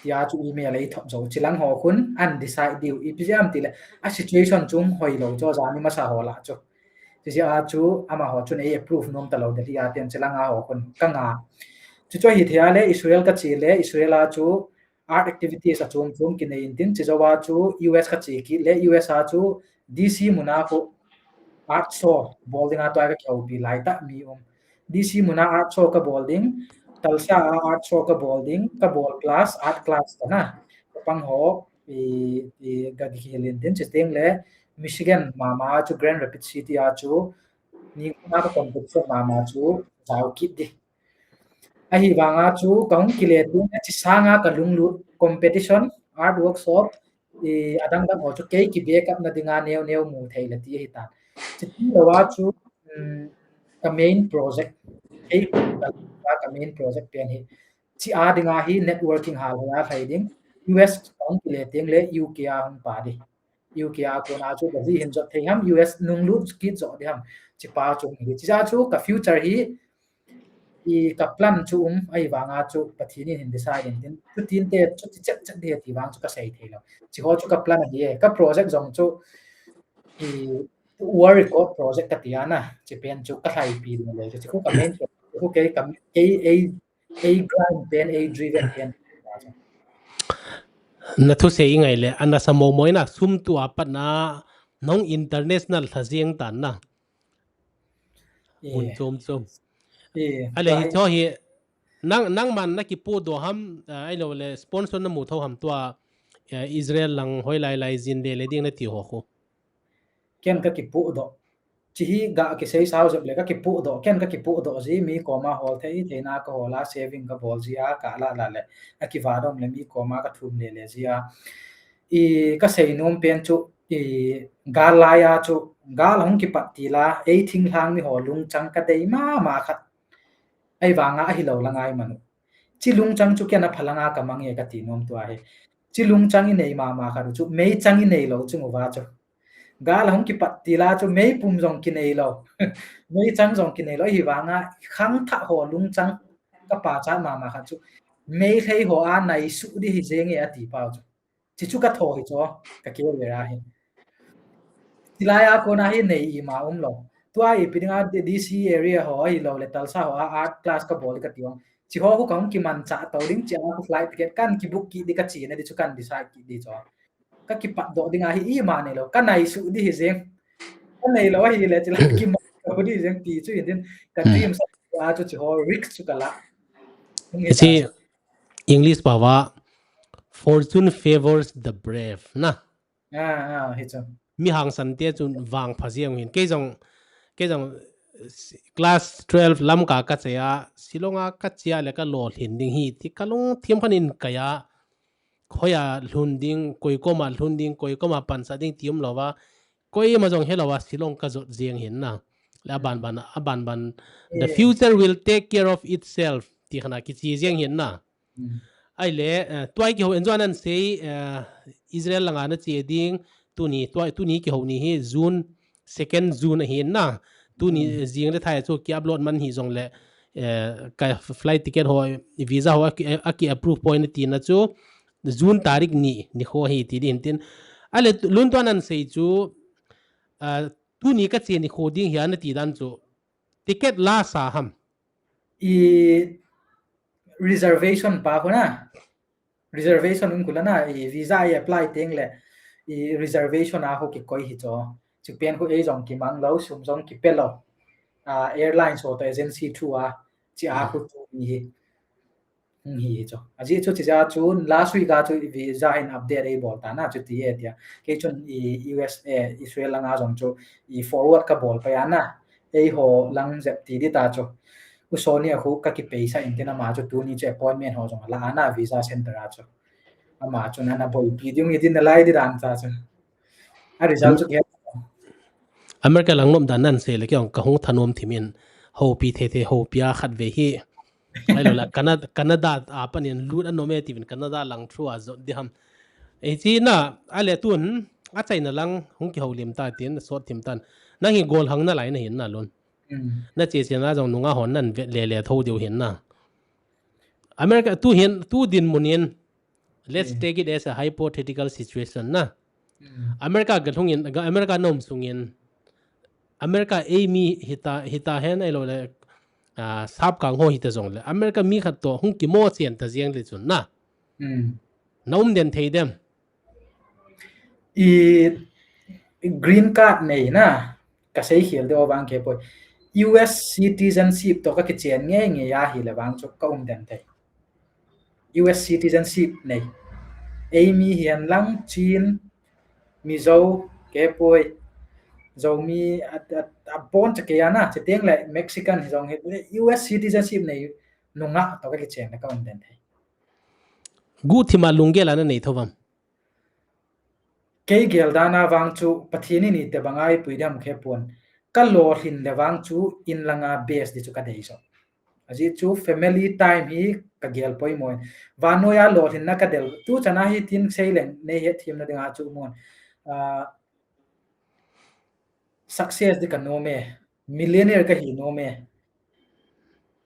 Tia chu email ei thot jou, chilang ho khun an decide diu, ipi jeh ham tile, a situation chung hoilou chu, jani masa ho lah chu. Chijeh a chu, amaho chun ei approve nom talou Delhi a ten chilang a ho khun ka nga. Chuchu hi thei a le, Israel ka che le, Israel a chu art activities a chom chom kinei in tin, chijou a chu U S ka che kit le, U S a chu D C muna khu art show bol dinga tua ka kihoupi lai ta mi um. D C muna art show ka bol ding, Tulsa a art show ka bol ding, ka bol class, art class ta na. Ka pang ho, i, i, ga di hilin din, chuteng le Michigan mama chu Grand Rapids City a chu, ni na ka competition mama chu, jao kit di. Ahivanga chu, ka hung kile tu, na chi sanga ka lunglut competition, art workshop, i, adang dang ho chu kei ki backup na dinga neo neo mu thei le ti hi ta. Chuti lou a chu, um, ka main project, kei ka, ka main project pen hi. Chi a dinga hi networking hal hal a thei ding. U S hung kile teng le U K a hung pa di. U K a kona chu ka ji hin jot thei ham, U S nung lut kit jot di ham. Chi pa chung hi. Chi a chu ka future hi I ka plan chu um, ahivanga chu Pathen in hin decide in tin. Chu tin te, chu ti chet chet di ti vang chu ka sei thei lo. Chi ho chu ka plan ahi e. Ka project jong chu i world record project ka ti a na. Chi pen chu ka lhaipi ding le. Chi khu ka main chu khu kei ka, kei ei, ei grind pen, ei driven pen. Na thusei i ngai le, ana sa mo mo ina sum tu a pat na nong international lha jeng tan na. Mun chom chom. Ale hi cho hi nang, nangman na kipu do ham, ah, ahilou le sponsor na mu tho ham tua, eh, Israel lang hoi lai lai jin le le ding na ti ho khu. Ken ka kipu do. Chi hi ga kisei sao jep le ka kipu do. Ken ka kipu do ji mi koma hol thei thei na ka hol a saving ka bol ji a ka la la le. A kiva dom le mi koma ka thum le le ji a. I ka sei nom pen chu i gal lai a chu gal hung kipat ti la ei thinglhang mi ho lungchang ka dei ma ma khat. Ahivanga ahilou la ngai manu. Chi lungchang chu ken a phalanga ka mang e ka ti nom tua hi. Chi lungchang i nei ma ma khat chu meichang i nei lo chu nguva chu. Gal hung kipat ti la chu meipum jong ki nei lo. Meichang jong ki nei lo ahivanga khangthah ho lungchang ka pachat ma ma khat chu. Meilhei ho a nai su di hi jeng e a ti pau chu. Chi chu ka tho hi cho, ka kei le ra hi. Chi lai a kona hi nei i ma um lo. Tua i pi ding a D C area ho ahilou le Tulsa ho a art class ka bol ka ti ong. Chi ho khu ka hung kiman cha to ding chi a khu flight ticket kan ki book ki di ka chi na di chu kan decide ki di cho. Ka kipat do ding a hi i ma nei lo. Ka nai su di hi jeng. Ka nei lo hi le chi la ki ma ko di jeng ti chu in din ka dream sa a chu chi ho risk chu ka la. Chi English pao va, "Fortune favors the brave," na. Ah, ah, hi chu. Mi hangsan te chun vangpha jeng hin. Kei jong, kei jong, s-, class twelve Lamka ka che a, Shillong a ka che a le ka lolhin ding hi, ti ka lungthim khan in kai a, khoi a lhun ding, koi koma lhun ding, koi koma pansa ding ti um lo va, koima jong he lo va, Shillong ka jot jeng hin na. Le a ban ban, a ban ban, "The future will take care of itself," ti khan a kichi jeng hin na. Ahile, eh, tua i kihou en chu anan sei, eh, Israel langa na che ding, tuni, tua, tuni kihou ni hi June, second June ahi na. Tuni, eh, jing le thai chu ki upload man hi jong le, eh, ka flight ticket ho, visa ho, a ki, a ki approve point ti na chu June tarik ni, ni kho hi ti di hin tin. Ahile, lun tua anan sei chu, ah, tuni ka che ni kho ding hi ana ti dan chu, ticket la sa ham. I reservation pa khu na. Reservation um khu la na, i visa i apply teng le, i reservation a khu kikoi hi cho. Chi pen khu ei jong kimang lo, sum jong kipe lo. Ah, airlines ho to agency through a, chi a khu tu ni hi. Hung hi hi chu. Ajeh chu chi ja chu last week a chu visa hin update ei bol ta na chu ti e tia. Kei chun i U S A, Israel langa jong chu i forward ka bol pai a na. Ei ho lang jep ti di ta chu. U Sony a khu ka kipeisa in tin ama chu tuni chu appointment ho jong la a na visa center a chu. Ama chu na na boipi ding i din na lai di dan ta chu. A result chu ke. America lang nom dan nan sei le kei jong ka hung thanom thim in hopi thei thei hopi a khat ve hi. Ahilou la Canada, Canada a pan in lut anom e ti vin Canada lang through a jot di ham. Ei chi na ahile tun a China lang hung kihoulim ta tin sot thim tan. Nang hi golhang na lai na hin na lun. Na che che na jong nunga hon nan vet le le tho diu hin na. America tu hin, tu dinmun in, let's take it as a hypothetical situation na. America ga lhung in, ga America nom sung in, America ei mi hita, hita hen ahilou le, ah, sap kang ho hita jong le. America mi khat to hung kimo chen ta jeng le chun na. Na um den thei dem. I green card nei na, ka sei khel de o vang ke poi. U S citizenship to ka kichen nge nge ya hi le vang chu ka um den thei. U S citizenship nei. Ei mi hian lang Chin, Mizo, ke poi. Zomi a, a, a bon cha ke ya na, cha teng le Mexican hi jong hi U S citizenship nei nunga to ka kichen le ka um den thei. Guhthima lunggel ana nei tho vam. Kei gel dan a vang chu Pathen in ite bang a i pui dem khe pon. Ka lolhin le vang chu in langa base di chu ka dei so. Ajeh chu family time hi ka gel poimo in. Vannoi a lolhinna ka del. Tu chan a hi tin sei leng nei het thim na ding a chu mon. Ah, success di ka nom e. Millionaire ka hi nom e.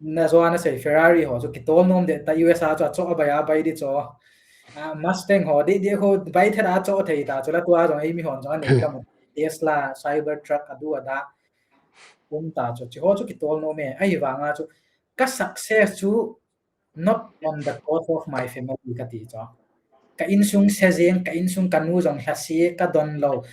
Na jo ana sei Ferrari ho chu kitol nom de ta, U S a chu acho abai abai di chu. A, Mustang ho di di ho bai thei a cho thei ta chu la tua jong ei mi hon jong anei ka mu. Tesla, Cybertruck, adu ada. Um ta chu, chi ho chu kitol nom e. Ahivanga chu ka success chu not on the cost of my family kati chu. Ka insung se jeng, ka insung ka nu jong lhase, ka don lou.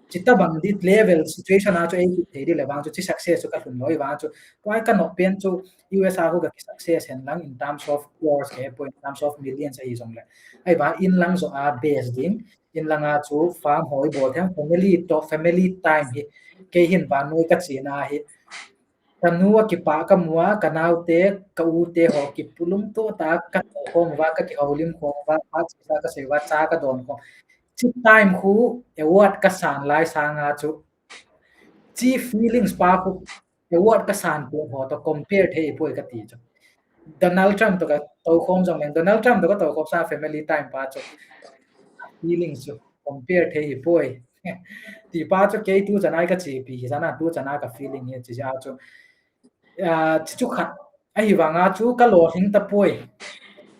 Chita bang di level situation a chu ei thei di le vang chu chi success chu ka lhun lou vang chu. Tua ka nop pen chu U S a hu ka success hen lang in terms of crores ke po in terms of millions ahi jong le. Ahivang in lang jo a base ding, in lang a chu farm ho i bol thei, family to family time hi. Kei hin vannoi ka chena hi. Ka nu a kipah ka mu a, ka naute, ka ute ho kipulum to ta, ka to khom uva, ka kihoulim khom uva, ka chi sa ka sei uva, cha ka don khom. Chi time khu award ka san lai sanga chu. Chi feelings pa khu award ka san pu ho to compare thei poi kati chu. Donald Trump to ka to khom jong leng, Donald Trump to ka to khom sa family time pa chu. Feelings chu compare thei poi. Ti pa chu kei tu chanai ka chi pi, hi sana tu chana ka feeling hi chi ja chu. A, chi chu khat. Ahivanga chu ka lolhing ta poi.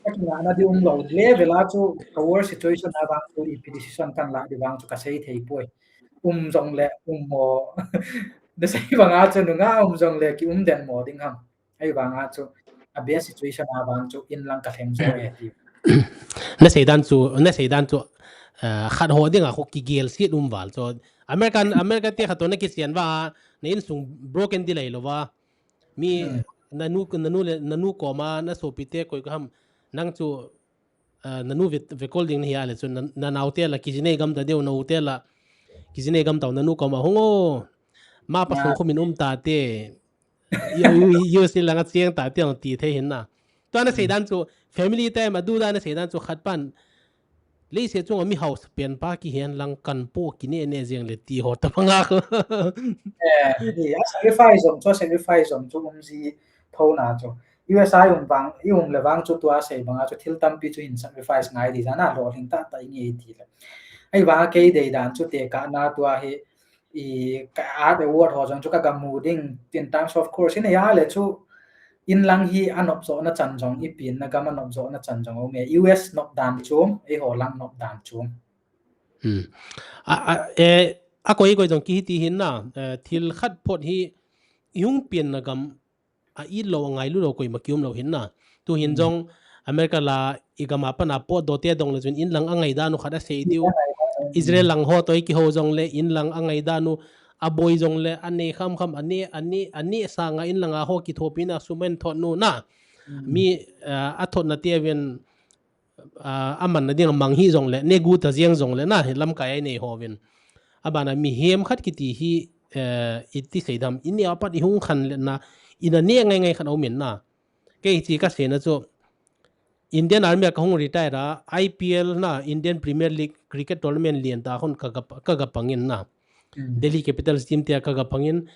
Ka kingahna di um lou. Level a chu ka work situation a vang chu ipi decision kan la di vang chu ka sei thei poi. Um jong le, um mo. Na sei vanga chu nunga um jong le ki um den mo ding ham. Ahivanga chu a best situation a vang chu in lang ka lheng jo e ti. Na sei dan chu, na sei dan chu, ah, khat ho dinga khu kigel sit um val chu. American, America te khat to na kisian va, na insung broken di lai lou va. Mi, hmm, na nu, na nu le, na nu koma, na sopi te koi ko ham, nang chu, ah, na nu ve, ve kol ding na hi a le chu, na, na nau te la, kiji nei gam ta deu, na u te la, kiji nei gam ta, na nu koma, hung o, ma pa sung khu min um ta te, U, U, U S A langa chiang ta te, ti thei hin na. Tua na sei dan chu, family time, adu dan na sei dan chu, khat pan, Leiset chunga mi hausa pen pa kihen lang kan po kine ne jeng le ti ho ta banga. Eh, i a sacrifice jom chu, sacrifice jom chu um ji tho na chu. U S A i um vang, i um le vang chu tua sei banga chu thil tampi chu hin sacrifice ngai di jana lolhing ta ta i nge ti le. Ahivanga kei dei dan chu tekah na tua hi i ka art award ho jong chu ka gam mu ding tin terms of course in a ya le chu in lang hi a nop jo na chan jong i pin na gam a nop jo na chan jong um e U S nop dan chu ei ho lang nop dan chu. Hmm. A, a, e, a koi koi jong ki hi ti hin na, e, thil khat phot hi i hung pin na gam a it lou, a ngailu lou koima ki um lou hin na. Tu hin, hmm, jong America la i gam a pana pot do te dong le chun in lang a ngai dan u khat a sei diu. Israel lang ho to i ki ho jong le in lang a ngai dan u a boi jong le a nei kham kham a nei, a nei, a nei sanga in lang a ho ki thopi na sumen thot nu na. Hmm. Mi, a, a thot na te ven a, a man na ding a mang hi jong le, ne gu ta jeng jong le, na, hi lamkai ai nei ho vin. A bana mihem khat kiti hi, eh, i ti sei dam, i ne apat i hung khan le na, i na ne ngai ngai khan a um in na. Kei chi ka sei na chu, Indian Army a ka hung retire a, I P L na, Indian Premier League cricket tournament lian ta khun ka ga, ka ga pang in na. Hmm. Delhi Capitals team te a ka ga pang in,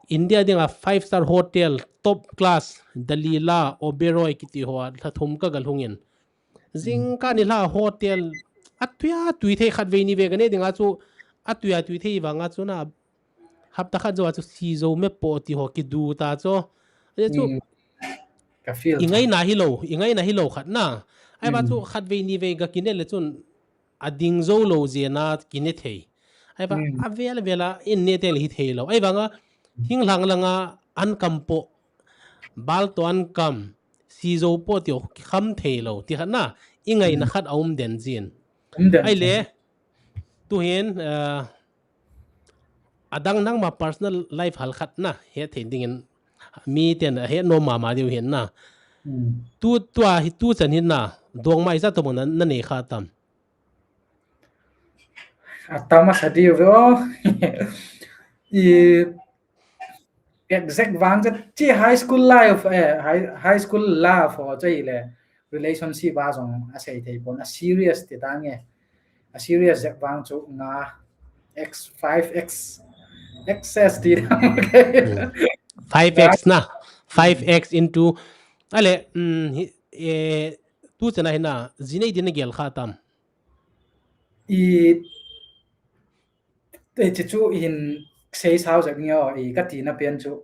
India ding a five star hotel, top class, Dalila, Oberoi kiti ho a, hla thum ka ga lhung in. Jing, hmm, ka ni hla hotel, a tuia tui thei khat vei ni ve ka ne ding a chu, a tuia tui thei vang a chu na, hapta khat jo a chu si jo me po ti ho ki du ta chu. A chu, hmm, ka feel i ngai na hi lou, i ngai na hi lou khat na. Ai ba chu, hmm, khat vei ni vei ga ki ne le chun, a ding jo lou jeh na ki ne thei. Ai ba, hmm, a vel vel a in ne te le hi thei lou. Ai vang a, hing lang lang a an kam po, bal to an kam, si jo po ti o ki kham thei lou. Ti khat na, i ngai na, hmm, khat a um den jin. Um den. Ai le, tu hin, eh, a dang nang ma personal life hal khat na, he thei ding in, mi ten a he no ma ma diu hin na. Hmm. Tu, tua hi tu chan hin na, dong mai za to na, na nei kha tam. A tam a sa diu ve o. I exact vang chu chi high school life, eh, high, high school love ho chu hi le relationship a jong a sei thei pon a serious ti ta nge. A serious zek vang chu nga X, five X, X S ti ta. Hmm. Five X na. Five X into. Ale, mm, hi, eh, tu chana hi na, jinei din a gel kha tam. I, e, chi chu hin sei sao zek nge o, i ka ti na pen chu.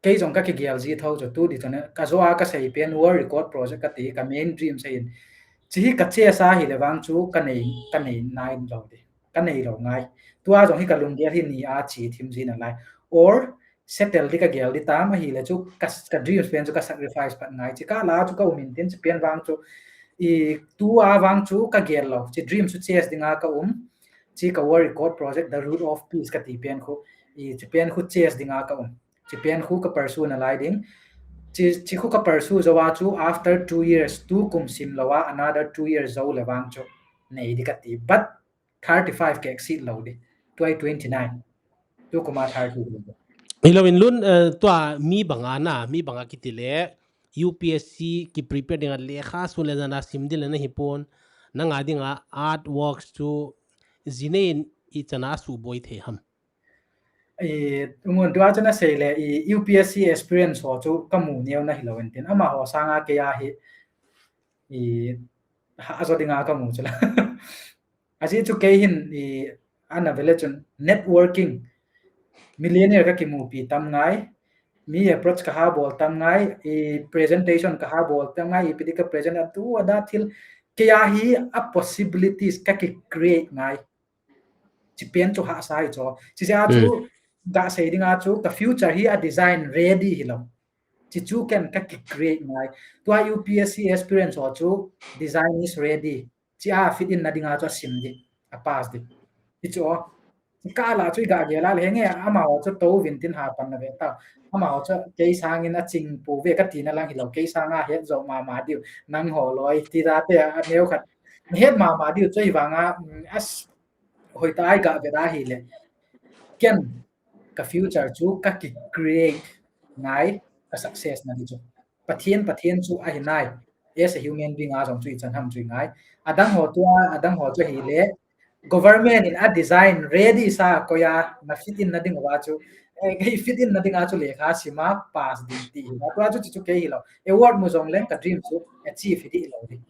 kei jong kakigel ji tho chu tu di chun, kajo a kasei pen World Record Project kati ka main dream sei in. Chi hi ka chase a hile vang chu kanei, kanei nai lou di. Kanei lou ngai. Tua jong hi kalunggel hi ni a chi thim ji nalai. Or settle di kagel di tam ahile chu ka, ka dreams pen chu ka sacrifice pat ngai. Chi kah la chu ka um in tin chi pen vang chu, i, tua vang chu kagel lou. Chi dream chu chase dinga ka um. Chi ka World Record Project, The Root of Peace kati pen khu. I, chi pen khu chase dinga ka um. Chi pen khu ka pursue nalai ding. Chi, chi khu ka pursue jou a chu after two years, tu kum sim lou a, another two years jou le vang chu nei di kati. But thirty-five ka exceed lou di. Tua hi twenty-nine. Tu kum a thirty. Hilou in Lun, eh, tua mi banga na, mi banga kiti le, U P S C ki prepare dinga lekha sun le jana sim di le na hi pon, nanga dinga artworks chu jinei in i chana suboi thei ham? I, umun tua chu na sei le, i, U P S C experience ho chu ka mu neo na hilou in tin. Amaho sanga kei a hi, i, ha, ajo dinga ka mu chu la. Aji chu kei hin, i, ana vele chun networking, millionaire ka kimupi tam ngai, mi approach ka ha bol tam ngai, i, presentation ka ha bol tam ngai, ipi di ka present a tu ada thil, kei a hi a possibilities ka ki create ngai. Chi pen chu hahsa hi chu. Chi sia chu, ga sei dinga chu, ka future hi a design ready hilou. Chi chu ken ka ki create ngai. Tua U P S C experience ho chu, design is ready. Chi a fit in na dinga chu a sim di, a pass di. Hi chu. Chi kah la chu i ga gel a le henge, amaho chu tou vin tin ha pan na ve ta. Amaho chu kei sangin a ching pu ve ka tina lang hilou, kei sanga het jou mama diu. Nang ho loi, ti da te a neo khat. Het mama diu chu i vanga, mm, as, hoitah a i ga ve da hile. Ken ka future chu ka ki create ngai, ka success na di chu. Pathen, Pathen chu ahi nai. As a human being a jong chu i chan ham chu i ngai. Adang ho tua, adang ho chu hile. Government in a design ready sa koya na fit in na ding uva chu. Eh, kei fit in na dinga chu lekha sima pass ding ti hi. Tua chu chu kei hilou. Award mu jong leng ka dream chu achieve hi di lou di.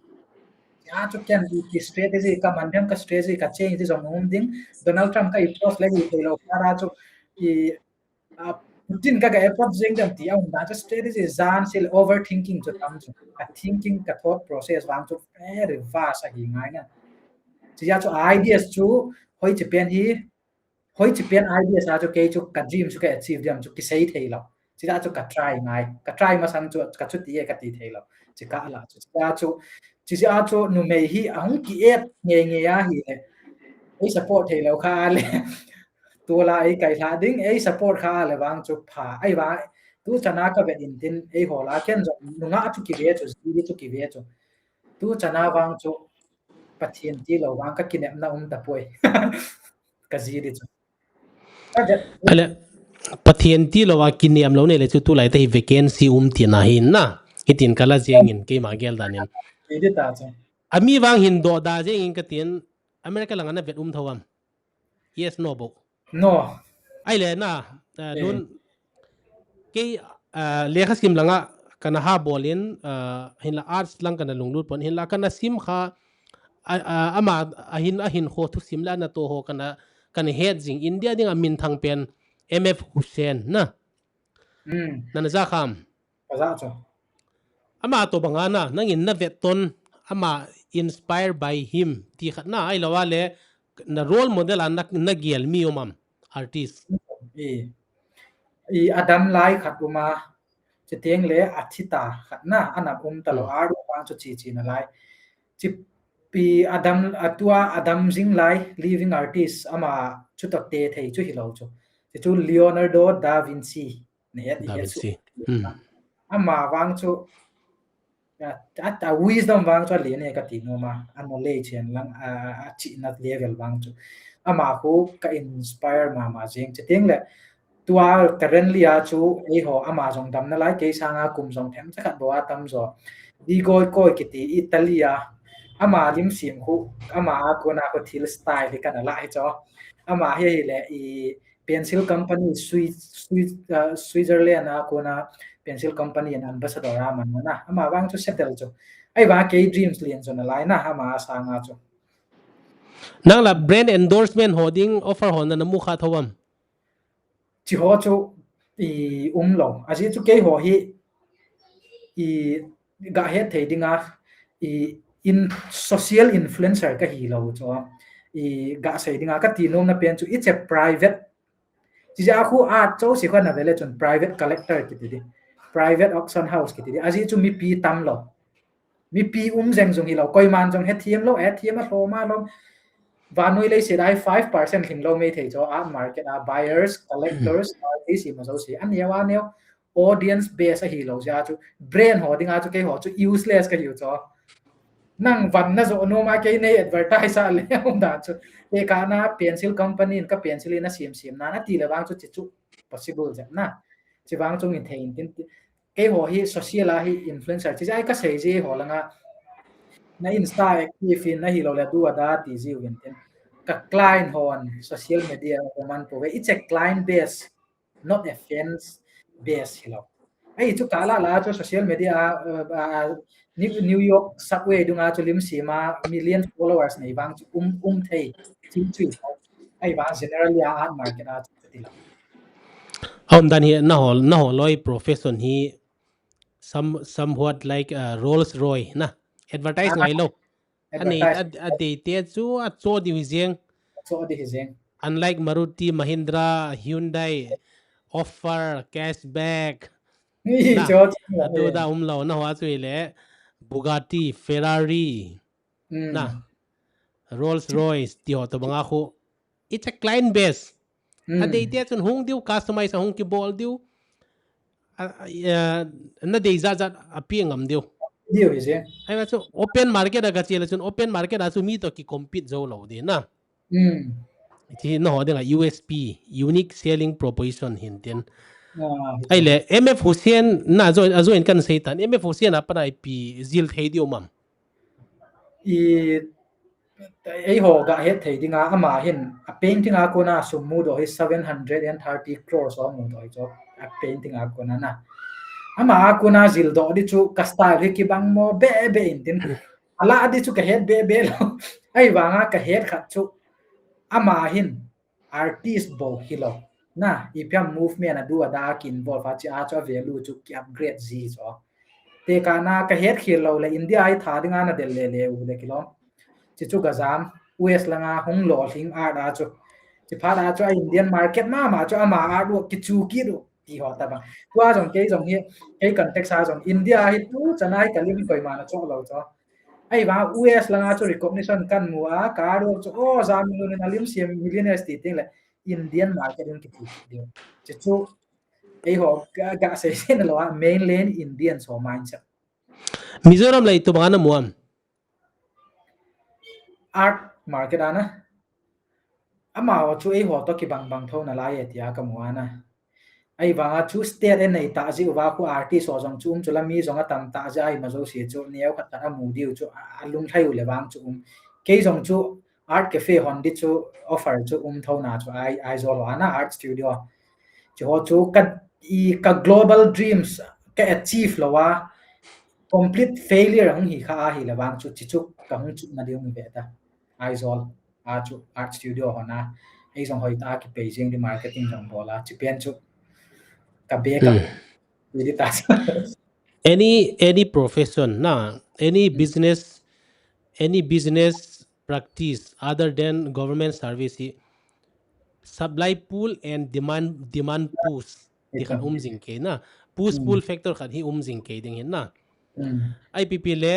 A chu ken i ki strategy, ka man dem ka strategy, ka change di jong um ding. Donald Trump ka i post le i thei lou, ka ra chu i, a, Putin ka ga approach jeng dem ti a um dan chu strategy jan sil overthinking chu tam chu. Ka thinking, ka thought process vang chu very vast ahi ngai na. Chi a chu ideas chu hoi chi pen hi, hoi chi pen ideas a chu kei chu ka dream chu ka achieve dem chu ki sei thei lou. Chi a chu ka try ngai. Ka try masang chu ka chuti e ka ti thei lou. Chi kah la chu. Chi a chu, chi a chu numei hi a hung ki et ngei ngei a hile. Ei support thei lou kha le. Tu la ei kai hla ding, ei support kha le vang chu pha. Ei vang, tu chana ka vet in tin, ei ho la ken jong, nungah chu ki ve chu, ji chu ki ve chu. Tu chana vang chu, Pathen tilou vang ka kinepna um tapoi. Ka ji di chu. Ka vet. Ale, Pathen tilou a kinem lou nei le chu tulai te hi vacancy um tina hi na. Hitin ka la jeng in keima gel dan in. Ji di ta chu. Ami vang hin doh da jeng in ka tin, America langa na vet um tho am? Yes, no bou. No. Ai le na, eh, Eh. Lun, kei, ah, lekha sim langa kana ha bol in, ah, hinla arts lang kana lunglut pon, hinla kana sim kha, a, a, ama, a hin, a hin kho thusim le ana to ho kana, kana het jing. India dinga minthang pen M F Husain na. Hmm. Nana ja kham. Ka ja chu. Ama to banga na, nangin na vet ton, ama inspire by him, ti khat na, ahilou a le, na role model a na, na gel mi um am, artist. I, i adam lai khat um a, chuteng le a thi ta khat na, ana um ta lou, Hmm. art um a chu chi chi na lai. Chi pi adam, a tua adam jing lai, living artist, ama chu to te thei chu hilou chu. Chi chu Leonardo da Vinci. Ni het, ni Da het Vinci. Su. Hmm. Ama vang chu, a, a, a wisdom vang chu a le ne ka ti nom a, a knowledge chen lang, a, a, a chihna level vang chu. Ama khu ka inspire mama jeng. Chuteng le, tua currently a chu, eiho ama jong damna lai, kei sanga kum jong them cha khat bou a tam jo. Di Goi Koi kiti Italy a, ama lim sim khu, ama a kona khu thil style hi kana la hi cho. Ama hi hi le, i, pencil company, Swi-, Swi-, ah, Switzerland a kona pencil company in ambassador a man na. Ama vang chu settle chu. Ai vang kei dreams lian chu na lai na, ama sanga chu. Nang la brand endorsement ho ding offer ho na na mu kha tho am? Chi ho chu i um lo. Ajeh chu keiho hi i ga het thei dinga i in social influencer ka hi lo chu. I ga sei dinga ka ti nomna pen chu it's a private. Chijeh a khu art chu si kho na vele chun private collector kiti di. Private auction house kiti di. Ajeh chu mipi tam lo. Mipi um jeng jong hi lo. Koiman jong hethem lo, hethem a hloma lo. Vannoi leiset a hi five percent hing lo mei thei chu art market a buyers, collectors, artists ima jouse. Aneo aneo audience base ahi lo jeh a chu brand ho dinga chu keiho chu useless ka hiu chu. Nang van na jo nom a kei nei advertise a le um dan chu. Tekah na pencil company in ka pencil in a siam siam nan ati le vang chu chi chu possible jep na. Chi vang chu in thei in tin keiho hi social a hi influencer chi jai ka sei ji ho langa na Insta active in na hi lo le du ada ti ji u in tin ka client hon social media ko man ko ve it's a client base, not a fans base hi lo. Ahi chu ka la la chu social media a, a, a, New New York subway dunga chu lim sima million followers nei vang chu um um thei. Chi chu ahi vang generally a art market a chu ti lo. Hom dan hi na hol na hol loi profession hi some somewhat like uh, Rolls Royce na advertise ngai lo. Ani advertise. Ad- adei te chu a cho di hi jeng. Cho di hi jeng. Unlike Maruti, Mahindra, Hyundai, offer, cashback. Ni na, cho cho. Atu da um lo na hua chu le Bugatti, Ferrari. Mm. Na Rolls Royce ti ho to banga khu. It's a client base. Mm. Adei te chun hung diu customize hung kibol diu. A, a, a, na dei jat jat a pi ngam diu. Diu hi je. Ai ma chu open market a ka chi le chun open market a chu mi to ki compete jo lo di na. Mm. Chi na ho dinga U S P, unique selling proposition hin tin. Ah, ai le M F Hussain na jo a jo in kan sei tan M F Hussain a pa na ipi jil thei diu mam. I eiho ga het thei dinga ama hin a painting a kona sum mu do hi seven hundred and thirty crores o mu do hi cho a painting a kona na. Ama a kona jil do di chu ka style hi kibang mo be be in tin. Ala di chu ka het be be lo. Ahi vanga ka het khat chu ama hin artist bo hi lo. Na, ipi ham movement a du a da ki involve a chi a chu a value chu ki upgrade ji cho. Tekah na ka het khel lo le India a hi tha dinga na del le le u le kilom. Chi chu ka jam U S langa hung lo hling art a chu. Chi phat a chu a Indian market ma ma chu ama art work ki chu ki du ti ho ta ba. Tua jong kei jong hi kei context a jong India hi tu chana hi ka lim koi ma na cho lo cho. Ahi vang U S langa chu recognition kan mu a ka art work chu o jam lu nin a lim siam millionaires ti ting le Indian market in kiti diu. Chi chu eiho ga sei sen lo a mainland Indian so mindset. Mizoram lai tu banga na muam. Art market ana. Ama ho chu eiho to kibang bang tho na lai e tia ka mu ana. Ahi vanga chu state e nei ta ji uva khu artist ho jong chu um chu la mi jong a tam ta ji ai ma jo si chu neo khat khat a mu diu chu a lung thlai u le vang chu um. Kei jong chu art cafe hon di chu offer chu um tho na chu ai ai jo lo ana art studio. Chi ho chu ka i ka global dreams ka achieve lo a complete failure hung hi kha a hi le vang chu chi chu ka hung chu na diu mi ve ta. Aizawl a chu art studio hona ei jong hoi ta ki pei jing di marketing jong bol a chi pen chu ka be ka di ta. Any any profession na any business any business practice other than government service hi supply pull and demand demand push ti khat um jing ke na push pull factor khat hi um jing ke ding hin na. Ipi pi le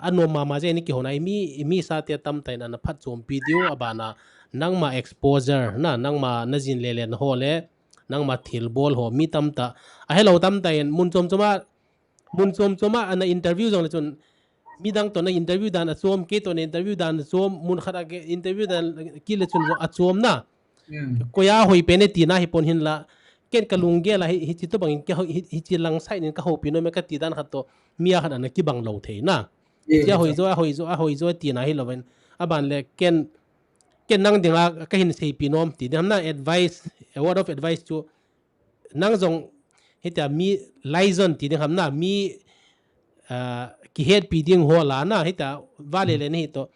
anom mama je ni kihona mi mi sa te tam tain ana phat chom pi diu abana nangma exposure na nangma na jin le le na ho le nangma thil bol ho mi tam ta a hello tam ta in mun chom choma mun chom choma ana interview jong le chun midang to na interview dan a chom ke to na interview dan a chom mun khat a interview dan ki le chun a chom na. Koya hoi pe ne ti na hi pon hin la ken ka lunggel a hi chi to bangin ka hi chi lang sai nin ka hopi no me ka ti dan khat to mi a khat ana kibang lo thei na. Chi a hoi zo a hoi zo a hoi zo ti na hi lo ven aban le ken ken nang dinga ka hin sei pi nom ti ding ham na advice a word of advice chu nang jong hitia mi laizon ti ding ham na mi kihet pi ding ho la na hitia vale le ni to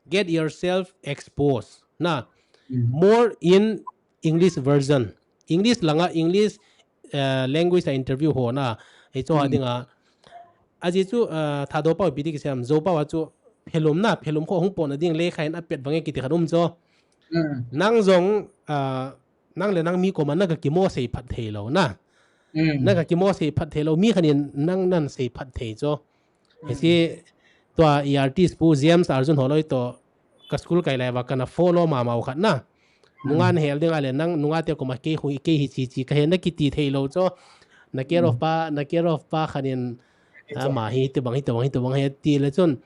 get yourself exposed na more in English version English langa English uh, language a interview ho na, ei chu ha dinga. Aji chu uh, Thadou pau pi di kisem, Zou pau a chu phelum na, phelum kho hung pon a ding le khain a pet vange kiti khat um cho. Nang jong uh, nang le nang mi koma na ka kimo sei phat thei lo na. Na ka kimo sei phat thei lo, mi khanin nang nan sei phat thei cho. Hisi tua i artist pu James Arjun holoi to ka school kai lai va kana follow ma mau khat na. Nunga na hel ding ale nang nunga te koma kei hui kei hi chi chi ka he na kiti thei lo cho. Na care of pa, na care of pa khanin ama hi te bang hi te bang hi te bang he ti le chun.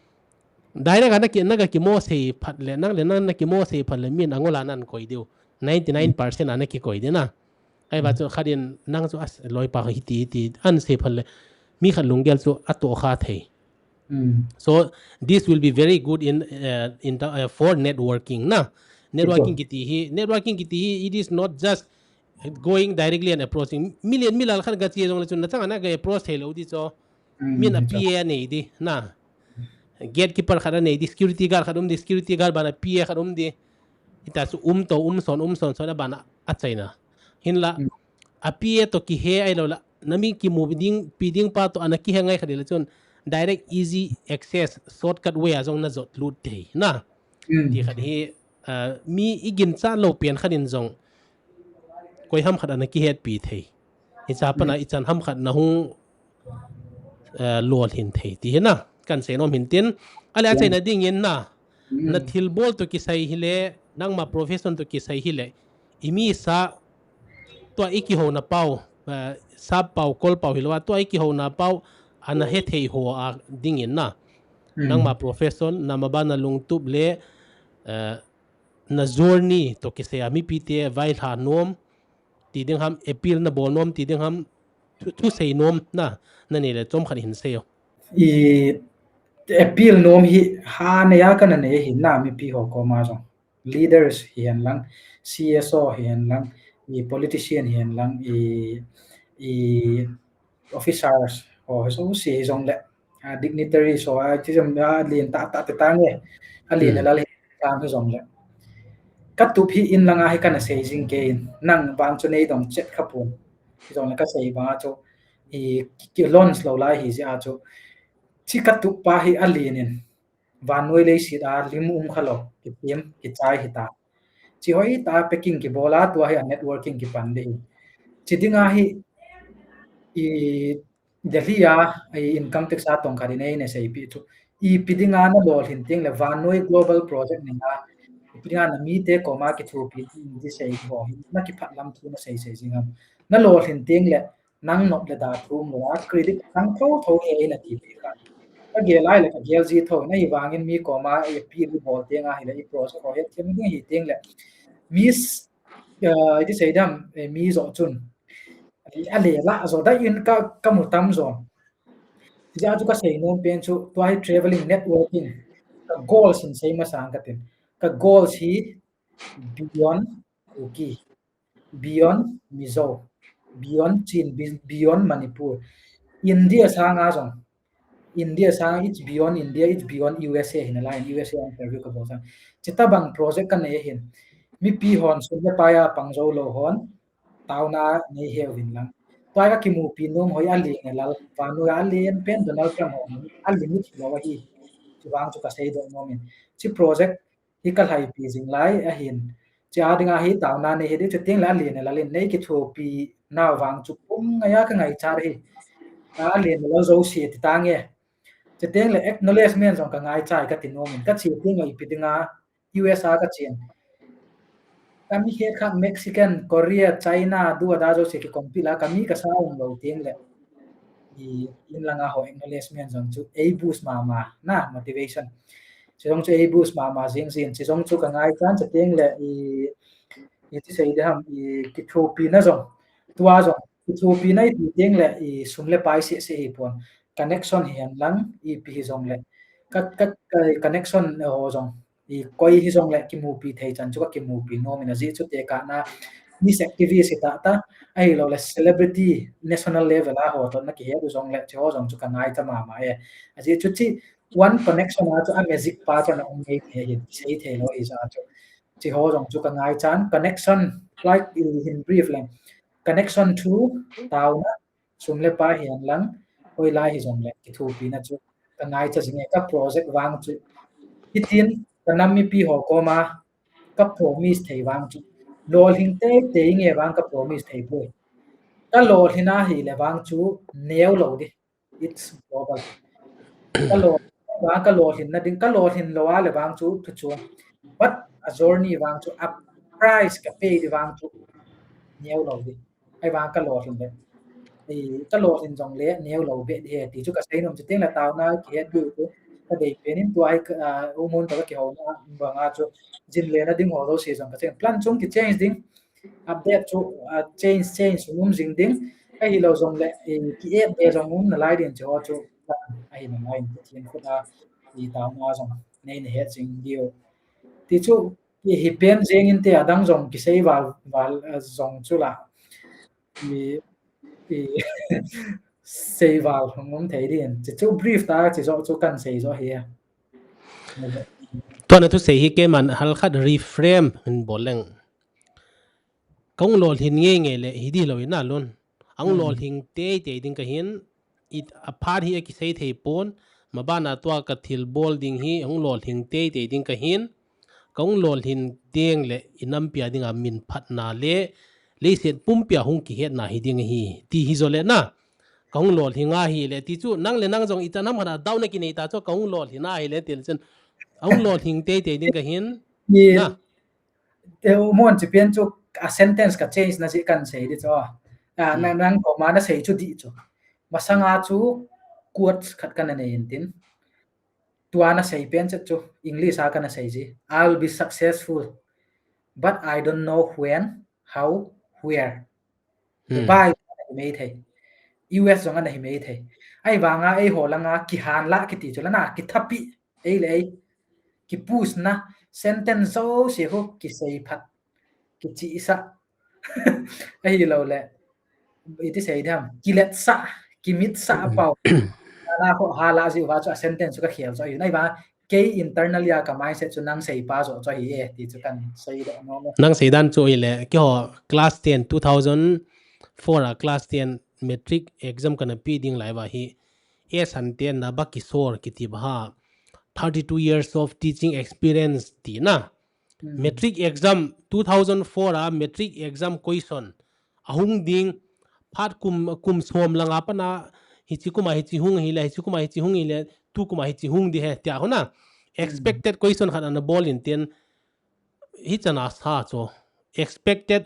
Dai na ka na ki na ka kimo sei phat le nang le nang na kimo sei phat le min angola nan koi diu. Ninety nine percent ana ki koi dina. Ai va chu khatin nang chu as loi pa hi ti ti an sei phat le mi khat lunggel chu a to kha thei. So this will be very good in uh, in the, uh, for networking na. Networking kiti hi, networking kiti hi, it is not just going directly and approaching. Million milal khan ga chi jong le chun na chang ana ga approach thei lo di cho. Min a P A nei di na. Gatekeeper khat a nei di, security guard khat um di, security guard bana P A khat um di. Ita chu um to um son um son son a bana a chaina. Hinla a P A to ki he ai lo la na mi ki mu ding pi ding pa to ana ki he ngai khat di la chun direct easy access shortcut way a jong na jot lut thei na. Ti khat hi mi i gin cha lo pian khat in jong koi ham khat ana ki het pi thei. I cha pana i chan ham khat na hung lol hin thei ti hi na kan sei nom hin tin. Ale a chaina ding in na na thil bol to kisai hi le nangma profession to kisai hi le i mi sa tua i ki ho na pau sa pau kol pau hi lo a tua i ki ho na pau ana he thei ho a ding in na nangma profession na ma ba na lungtup le na journey to kisai a mi pi te vai hla nom ti ding ham appeal na bol nom ti ding ham thu sei nom na na nei le chom khat hin sei o. I appeal nom hi ha nei a ka na nei hi na mi pi ho koma jong leaders hi hen lang C S O hi hen lang i politician hi hen lang i i officers ho so si hi jong le dignitary so a chi jom a lin ta ta ta nge a lin la le tam hi jong le ka tup hi in langa hi kana sei jing ke in nang vang chu nei dong chet kha pun hi jong le ka sei ba chu i ki launch lo lai hi ji a chu chi ka tup pa hi a lin in vannoi leiset a lim um kha lo ki tiam ki chai hi ta chi hoi ta packing ki bola tua hi a networking ki pan de chi dinga hi i Delhi a i income tax a tong kha di nei ne sei pi chu i pi dinga na lol hin ting le vannoi global project ni na i pi dinga na mi te koma ki thu pi di sei ho na ki phat lam thu na sei sei jing am na lol hin ting le nang nop le da thum lo a credit nang tho tho he na ti pi kha ka gel ai le ka gel ji tho na i vangin mi koma i pi lu bol ting a hi le i project ho he thiam ding hi ting le miss i ti sei dam mi zo chun a le la zo da in ka ka mu tam zo ja chu ka sei nom pen chu tua hi traveling networking ka goals in sei ma sang ka tin ka goals hi beyond Kuki beyond Mizo beyond Chin beyond Manipur India sanga jong India sanga it's beyond India it's beyond U S A hin a lai U S A interview ka bol sang chita bang project ka nei hin mi pi hon sum le pai a pang zo lo hon tauna nei he vin lang pai ka kimu pi nom hoi a li ne lal pa nu a li en pen Donald Trump ho a li mi lo hi chi vang chu ka sei do nom in chi project hi ka hlai pi jing lai a hin chi a dinga hi tauna nei he di chu ting la li ne lal in nei ki thu pi nau vang chu kum ngai a ka ngai char hi a li ne lal zo si ti ta nge chi ting le acknowledgement jong ka ngai chai ka ti nom in ka chi ting ngai pi dinga U S A ka chin ka mi he kha Mexican Korea China du da jo se ki compete la ka mi ka sa um lo ting le i in langa ho acknowledgement jong chu ei boost ma ma na motivation chi jong chu ei boost ma ma jing jin chi jong chu ka ngai chan cha ting le i i ti sei de ham i ki thu pi na jong tua jong ki thu pi na i ti ting le i sum le pai se se hi pon connection hi hen lang i pi hi jong le ka ka connection ho jong i koi hi jong le kimupi thei chan chu ka kimupi nom in a ji chu te ka na Miss Activist hi ta ta a hi lo le celebrity national level a ho to na ki he u jong le chu ho jong chu ka ngai ta ma ma e a ji chu chi one connection a chu a magic pa chu na um ngei thei hi sei thei lo i ja chu chi ho jong chu ka ngai chan connection like i hin brief leng connection through taona, sum le pai hihen lang, hoilai hijongle kithopina chu ka ngaicha jing e, ka project vang chu. Hitin ka nam mipi ho koma ka promise thei vang chu, lolhing teitei nge vang ka promise thei poi. Ka lolhin ahile vang chu neo lou di. It's global. Ka lo, vang ka lolhinna ding, ka lolhin lou ahile vang chu thu chung. But a journey vang chu, a price ka pay di vang chu neo lou di. Ahivang ka lolhin le, ka lolhin jongle neo lou be di he ti chu ka seinom chu, tengle taona kihet diu chu ka deipen in, tua hi ka, ah, umun toh ka kihouna banga chu jinlena ding ho jouse jong ka cheng, plan chung kichange ding, update chu, ah, change, change um jing ding. Ahilou jongle, eh, ki-add be jong um nalai ding chu ho chu plan ahi nalai in, Pathen khut a, i taona jong neina het jing diu. Ti chu, i hi pen jeng inte, adang jong kisei val, val, ah, jong chu la. I, i, sei val hung um thei din. Chu, chu brief ta, chu joh chu kan sei joh hi. Tua na thusei hi keiman halkhat reframe in bol leng. Ka hung lolhin ngeingei le hi di lou in a lun. A hung lolhing teitei ding ka hin, it a phat hi a kisei thei pon, ma bana tua ka thil bol ding hi, a hung lolhing teitei ding ka hin, ka hung lolhin teng le i nampi a dinga min phatna le, leiset pumpi a hung kihetna hi ding hi, ti hi jo le na. Ka hung lolhing ahile, ti chu nang le nang jong i chan ham khat a doubtna kinei ta chu, ka hung lolhin ahile, ti le chun, a hung lolhing teitei ding ka hin, na. Te u mon chi pen chu a sentence ka change na chi kan sei di chu. Ah, nang, nang koma na sei chu di chu. Masanga chu quote khat kana nei in tin. Tua na sei pen chu chu English a kana sei ji. "I'll be successful, but I don't know when, how, where." Dubai ana hi mei thei. U S jong ana hi mei thei. Ahivanga eiho langa kihan la kiti chu la na, kithapi. Ei le ei. Kipush na sentence jouse ho kisei phat. Kichihsa. Ahilou le, iti sei diham, kiletsah, kimitsah a pau. Ana ho hala jiu va chu a sentence chu ka khel chu ahi. Ahivang kei internally a ka mindset chu nang sei pa jo chu ahi e, ti chu kan sei le no. Nang sei dan chu ile, keiho class ten, two thousand four a class ten matric exam kana pe ding lai va hi. E san ten na ba kisor kiti ba ha. Thirty-two years of teaching experience ti na. Matric exam, two thousand four a matric exam question. A hung ding, phat kum, kum som langa pana, hichi kuma hichi hung hile, hichi kuma hichi hung hile, tu kuma hichi hung di he, tia hona. Expected question khat ana bol in tin, hichana sa chu. Expected,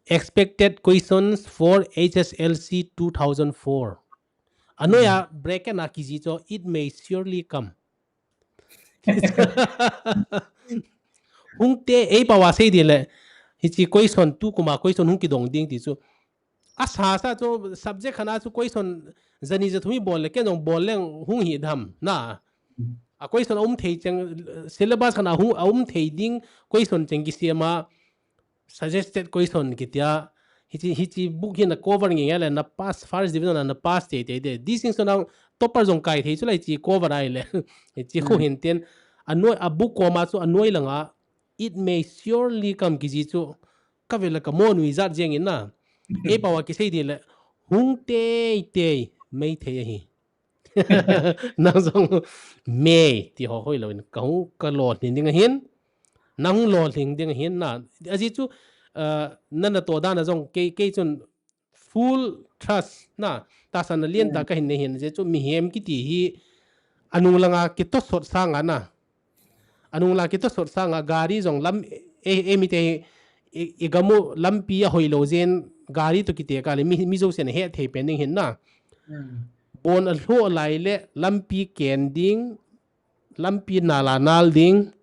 expected questions for H S L C two thousand four. Anoiya bracket na kiji chu, "It may surely come." Hung te, ei pau a sei di le, hichi question tu kuma question hung kidong ding ti chu. Asa sa chu subject khat a chu question jani jathum i bol le, ken jong bol leng hung hi dam na. A question a um thei cheng, syllabus khat a hung, a um thei ding question cheng kisem a, suggested question kitia, hichi, hichi book hi na cover nge nge le na pass, first division na pass te te te. Distinction a topper jong kai thei chu lai chi cover ai le. Hichi khu hin tin, anoi, a book koma chu anoi langa, "It may surely come," kiji chu, ka vela ka mo nui jat jeng in na. Ei pau a kisei di le, hung tei tei, mei thei ahi. Nang jong, "May," ti ho hoi lo in, ka hung, ka lolhin ding ahin. Nang hung lolhin ding ahin na. Aji chu, ah, nana to dan a jong, kei, kei chun full trust na. Tahsan na lien ta ka hin nei hin, je chu mihem kiti hi, anung langa kitosot sanga na. Anung la kitosot sanga gari jong lam, e, e mi te, e, e gamu lampi a hoi lo jen gari to kite ka le mi, mi jo sen he thei pen ding hin na. Bon a hlo lai le lampi ken ding, lampi nal a nal ding.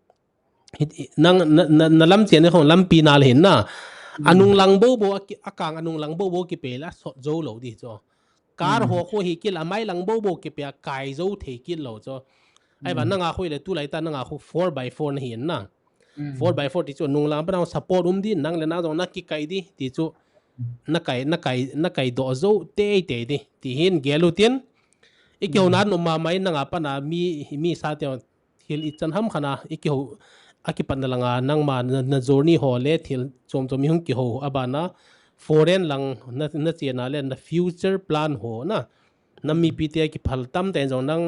Nang, na, na, na lam chen khong lampi nal hin na. Anung lang bo bo, a ki, a kang anung lang bo bo kipe la sot jo lo di cho. Car ho kho hi kila mai lang bo bo kipe a kai jo thei kit lo cho. Ai ba nanga khoi le tu lai ta nanga kho four by four na hin na. Four by four ti chu nung lang pa nang support um di nang le na jong na kikai di ti chu na kai, na kai, na kai do jo tei tei di. Ti hin gel u tin. I keu na no ma mai nanga pa na mi, mi sa te thil i chan ham khana, i kiho, a kipat na langa, nangma na, na journey ho le thil chom chom i hung kiho, a bana, foreign lang na, na chena le na future plan ho na, na mipi te kiphal tam te jong nang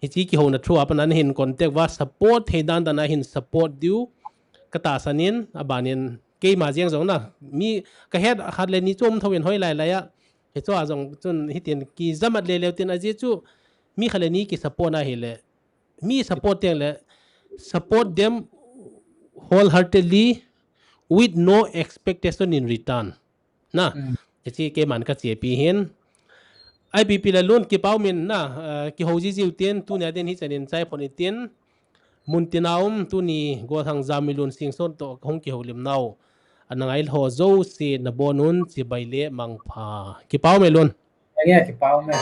hichi kihouna through a pat na hin contact va support thei dan dan a hin support diu ka tahsan in, abanin keima jeng jong na mi ka het khat le ni chom tho in hoi lai lai a, hicho a jong chun hitin kijamat le leu tin a ji chu mi khat le ni ki support na hi le mi support teng le support them wholeheartedly with no expectation in return. Na, Mm. Hichi keiman ka chepi hin. I P P le lun kipau min na, uh, kiho ji jiu tin, tunia din hi chanin chai phon itin. Mun tina um tuni Golhang Jami Lun Singson to hung kiho lim nau. Ana ngai ho jo si na bonun chibai le mangpha. Kipau me lun. Enge kipau me.